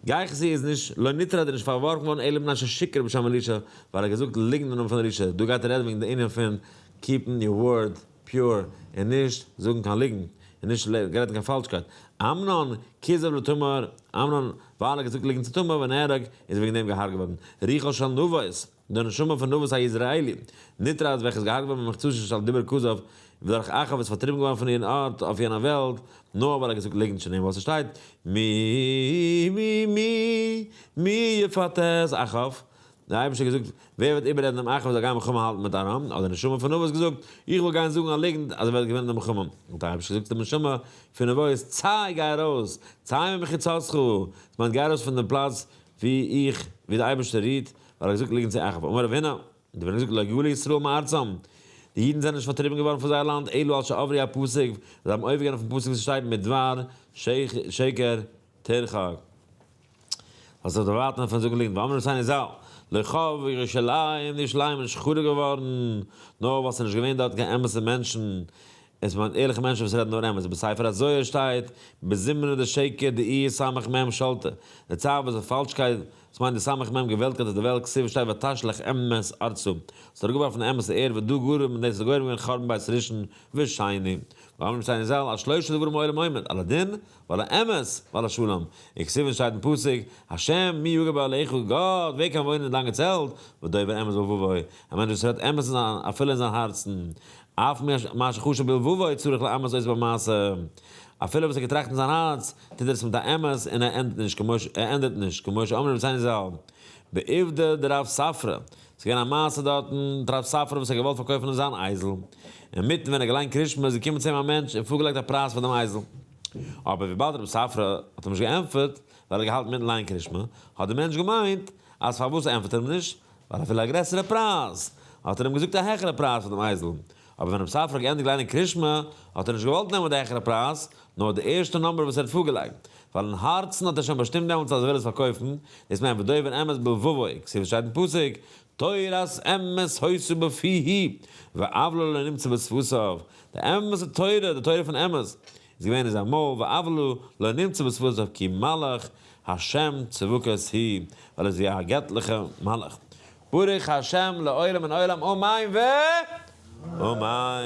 גיחזי איז נישט, לא נטרד איז נישט פארווארפן געווארן אלא מפני ששיקר בשם אלישע, ווייל ער האט געזאגט ליגנט אין נאמען פון אלישע, דא גייט ער רעדן וועגן די ענין פון keep ן your word pure און נישט זאגן קיין ליגנט און נישט רעדן קיין פאלשקייט. אמנון כיזב לתמר, אמנון ווייל ער האט געזאגט ליגנט צו תמר ונהרג איז וועגן דעם געהארגעט געווארן. רוחו של נבות. די נשמה פון נבות היזרעאלי, נטרד וועלכע איז געהארגט געווארן במחצית של דיבור כזב, ודורך אחאב איז פארטריבן געווארן פון איר ארט אויף יענער וועלט, נאר ווייל ער האט געזאגט ליגנט שנאמר וואס עס שטייט, מי מי מי מי יפתה את אחאב, דער אייבערשטער האט געזאגט, ווער וועט איבעררעדן דעם אחאב זאל גיין מלחמה האלטן מיט ארם, האט די נשמה פון נבות געזאגט, איך וועל גיין זאגן א ליגנט אז ער וועט געווינען די מלחמה, האט דער אייבערשטער געזאגט צו די נשמה פון נבות, צא גיי ארויס, צא ממחיצתך, עס מיינט גיי ארויס פון דעם פלאץ ווי איך, ווי דער אייבערשטער רוהט, ווייל ער האט געזאגט ליגנט צו אחאב. אמר רב הונא, די ווען ער זאגט לא גלו ישראל מארצם, די אידן זענען נישט פארטריבן געווארן פון זייער לאנד, אלא על שעברו הפסוק, זיי האבן עובר געווען אויפן פסוק וואס שטייט מדבר שקר תרחק. זאלסט זיך דערווייטערן פון זאגן ליגנט, ואמרו רבותינו ז"ל, לא חרבה ירושלים, די ירושלים איז נישט חרוב געווארן, נאר ווייל ס'איז נישט געווען דארט קיין אמת'ע מענטשן, עס מיינט ערליכע מענטשן וואס רעדן נאר אמת, בספר הזוהר שטייט, בזמנא דשקר דאיהו סמך מם שלטא, די צייט וואס די פאלשקייט, עס מיינט די סמך מם געוועלטיגט אויף די וועלט, כתיב שטייט ותשלך אמת ארצה, עס האט אראפגעווארפן די אמת'ע ערד ודא גרם און דאס האט גורם געווען חורבן בית ראשון ושני. ואמרו רבותינו ז"ל על שלשה דברים העולם עומד, על הדין ועל האמת ועל השלום, און כתיב און שטייט אין פסוק, השם מי יגור באהלך, גאט ווער קען וואוינען אין דיין געצעלט, ודובר אמת בלבבו, א מענטש וואס רעדט אמת אין זיין אפילו אין זיין הארצן, אף מה שחשב בלבבו צריך לאמת אותו במעשה, אפילו וואס ער האט געטראכט אין זיין הארץ, טוט ער עס מיט א אמת און ער ענדערט נישט, כמו ער ענדערט נישט, כמו שאמרו רבותינו ז"ל, בעובדא דרב ספרא, ס'איז געווען א מעשה דארטן מיט רב ספרא וואס האט געוואלט פארקויפן זיין אייזל, אינמיטן ווען ער האט געליינט קרישמע איז געקומען צו אים א מענטש און פארגעלייגט א פרייז פאר דעם אייזל, אבער וויבאלד רב ספרא האט אים נישט געענטפערט ווייל ער האט געהאלטן מיטן ליינען קרישמע, האט דער מענטש געמיינט אז פארוואס ענטפערט ער אים נישט, ווייל ער וויל א גרעסערע פרייז, האט ער אים געזאגט א העכערע פרייז פאר דעם אייזל, אבער ווען רב ספרא האט געענדיגט ליינען קרישמע האט ער נישט געוואלט נעמען די העכערע פרייז, נאר די ערשטע number וואס ער האט פארגעלייגט, ווייל אין הארצן האט ער שוין באשטימט דעמאלטס אז ער וויל עס פארקויפן, דאס מיינט ודובר אמת בלבבו, כתיב שטייט אין פסוק, תורת אמת היתה בפיהו, ועוולה לא נמצא בשפתיו, די אמת'ע תורה, די תורה פון אמת, איז געווען אין זיין מויל, ועוולה לא נמצא בשפתיו כי מלאך השם צבקות הוא, ווייל ער איז ווי א געטליכע מלאך. ברוך השם לעולם און עולם אמן ואמן.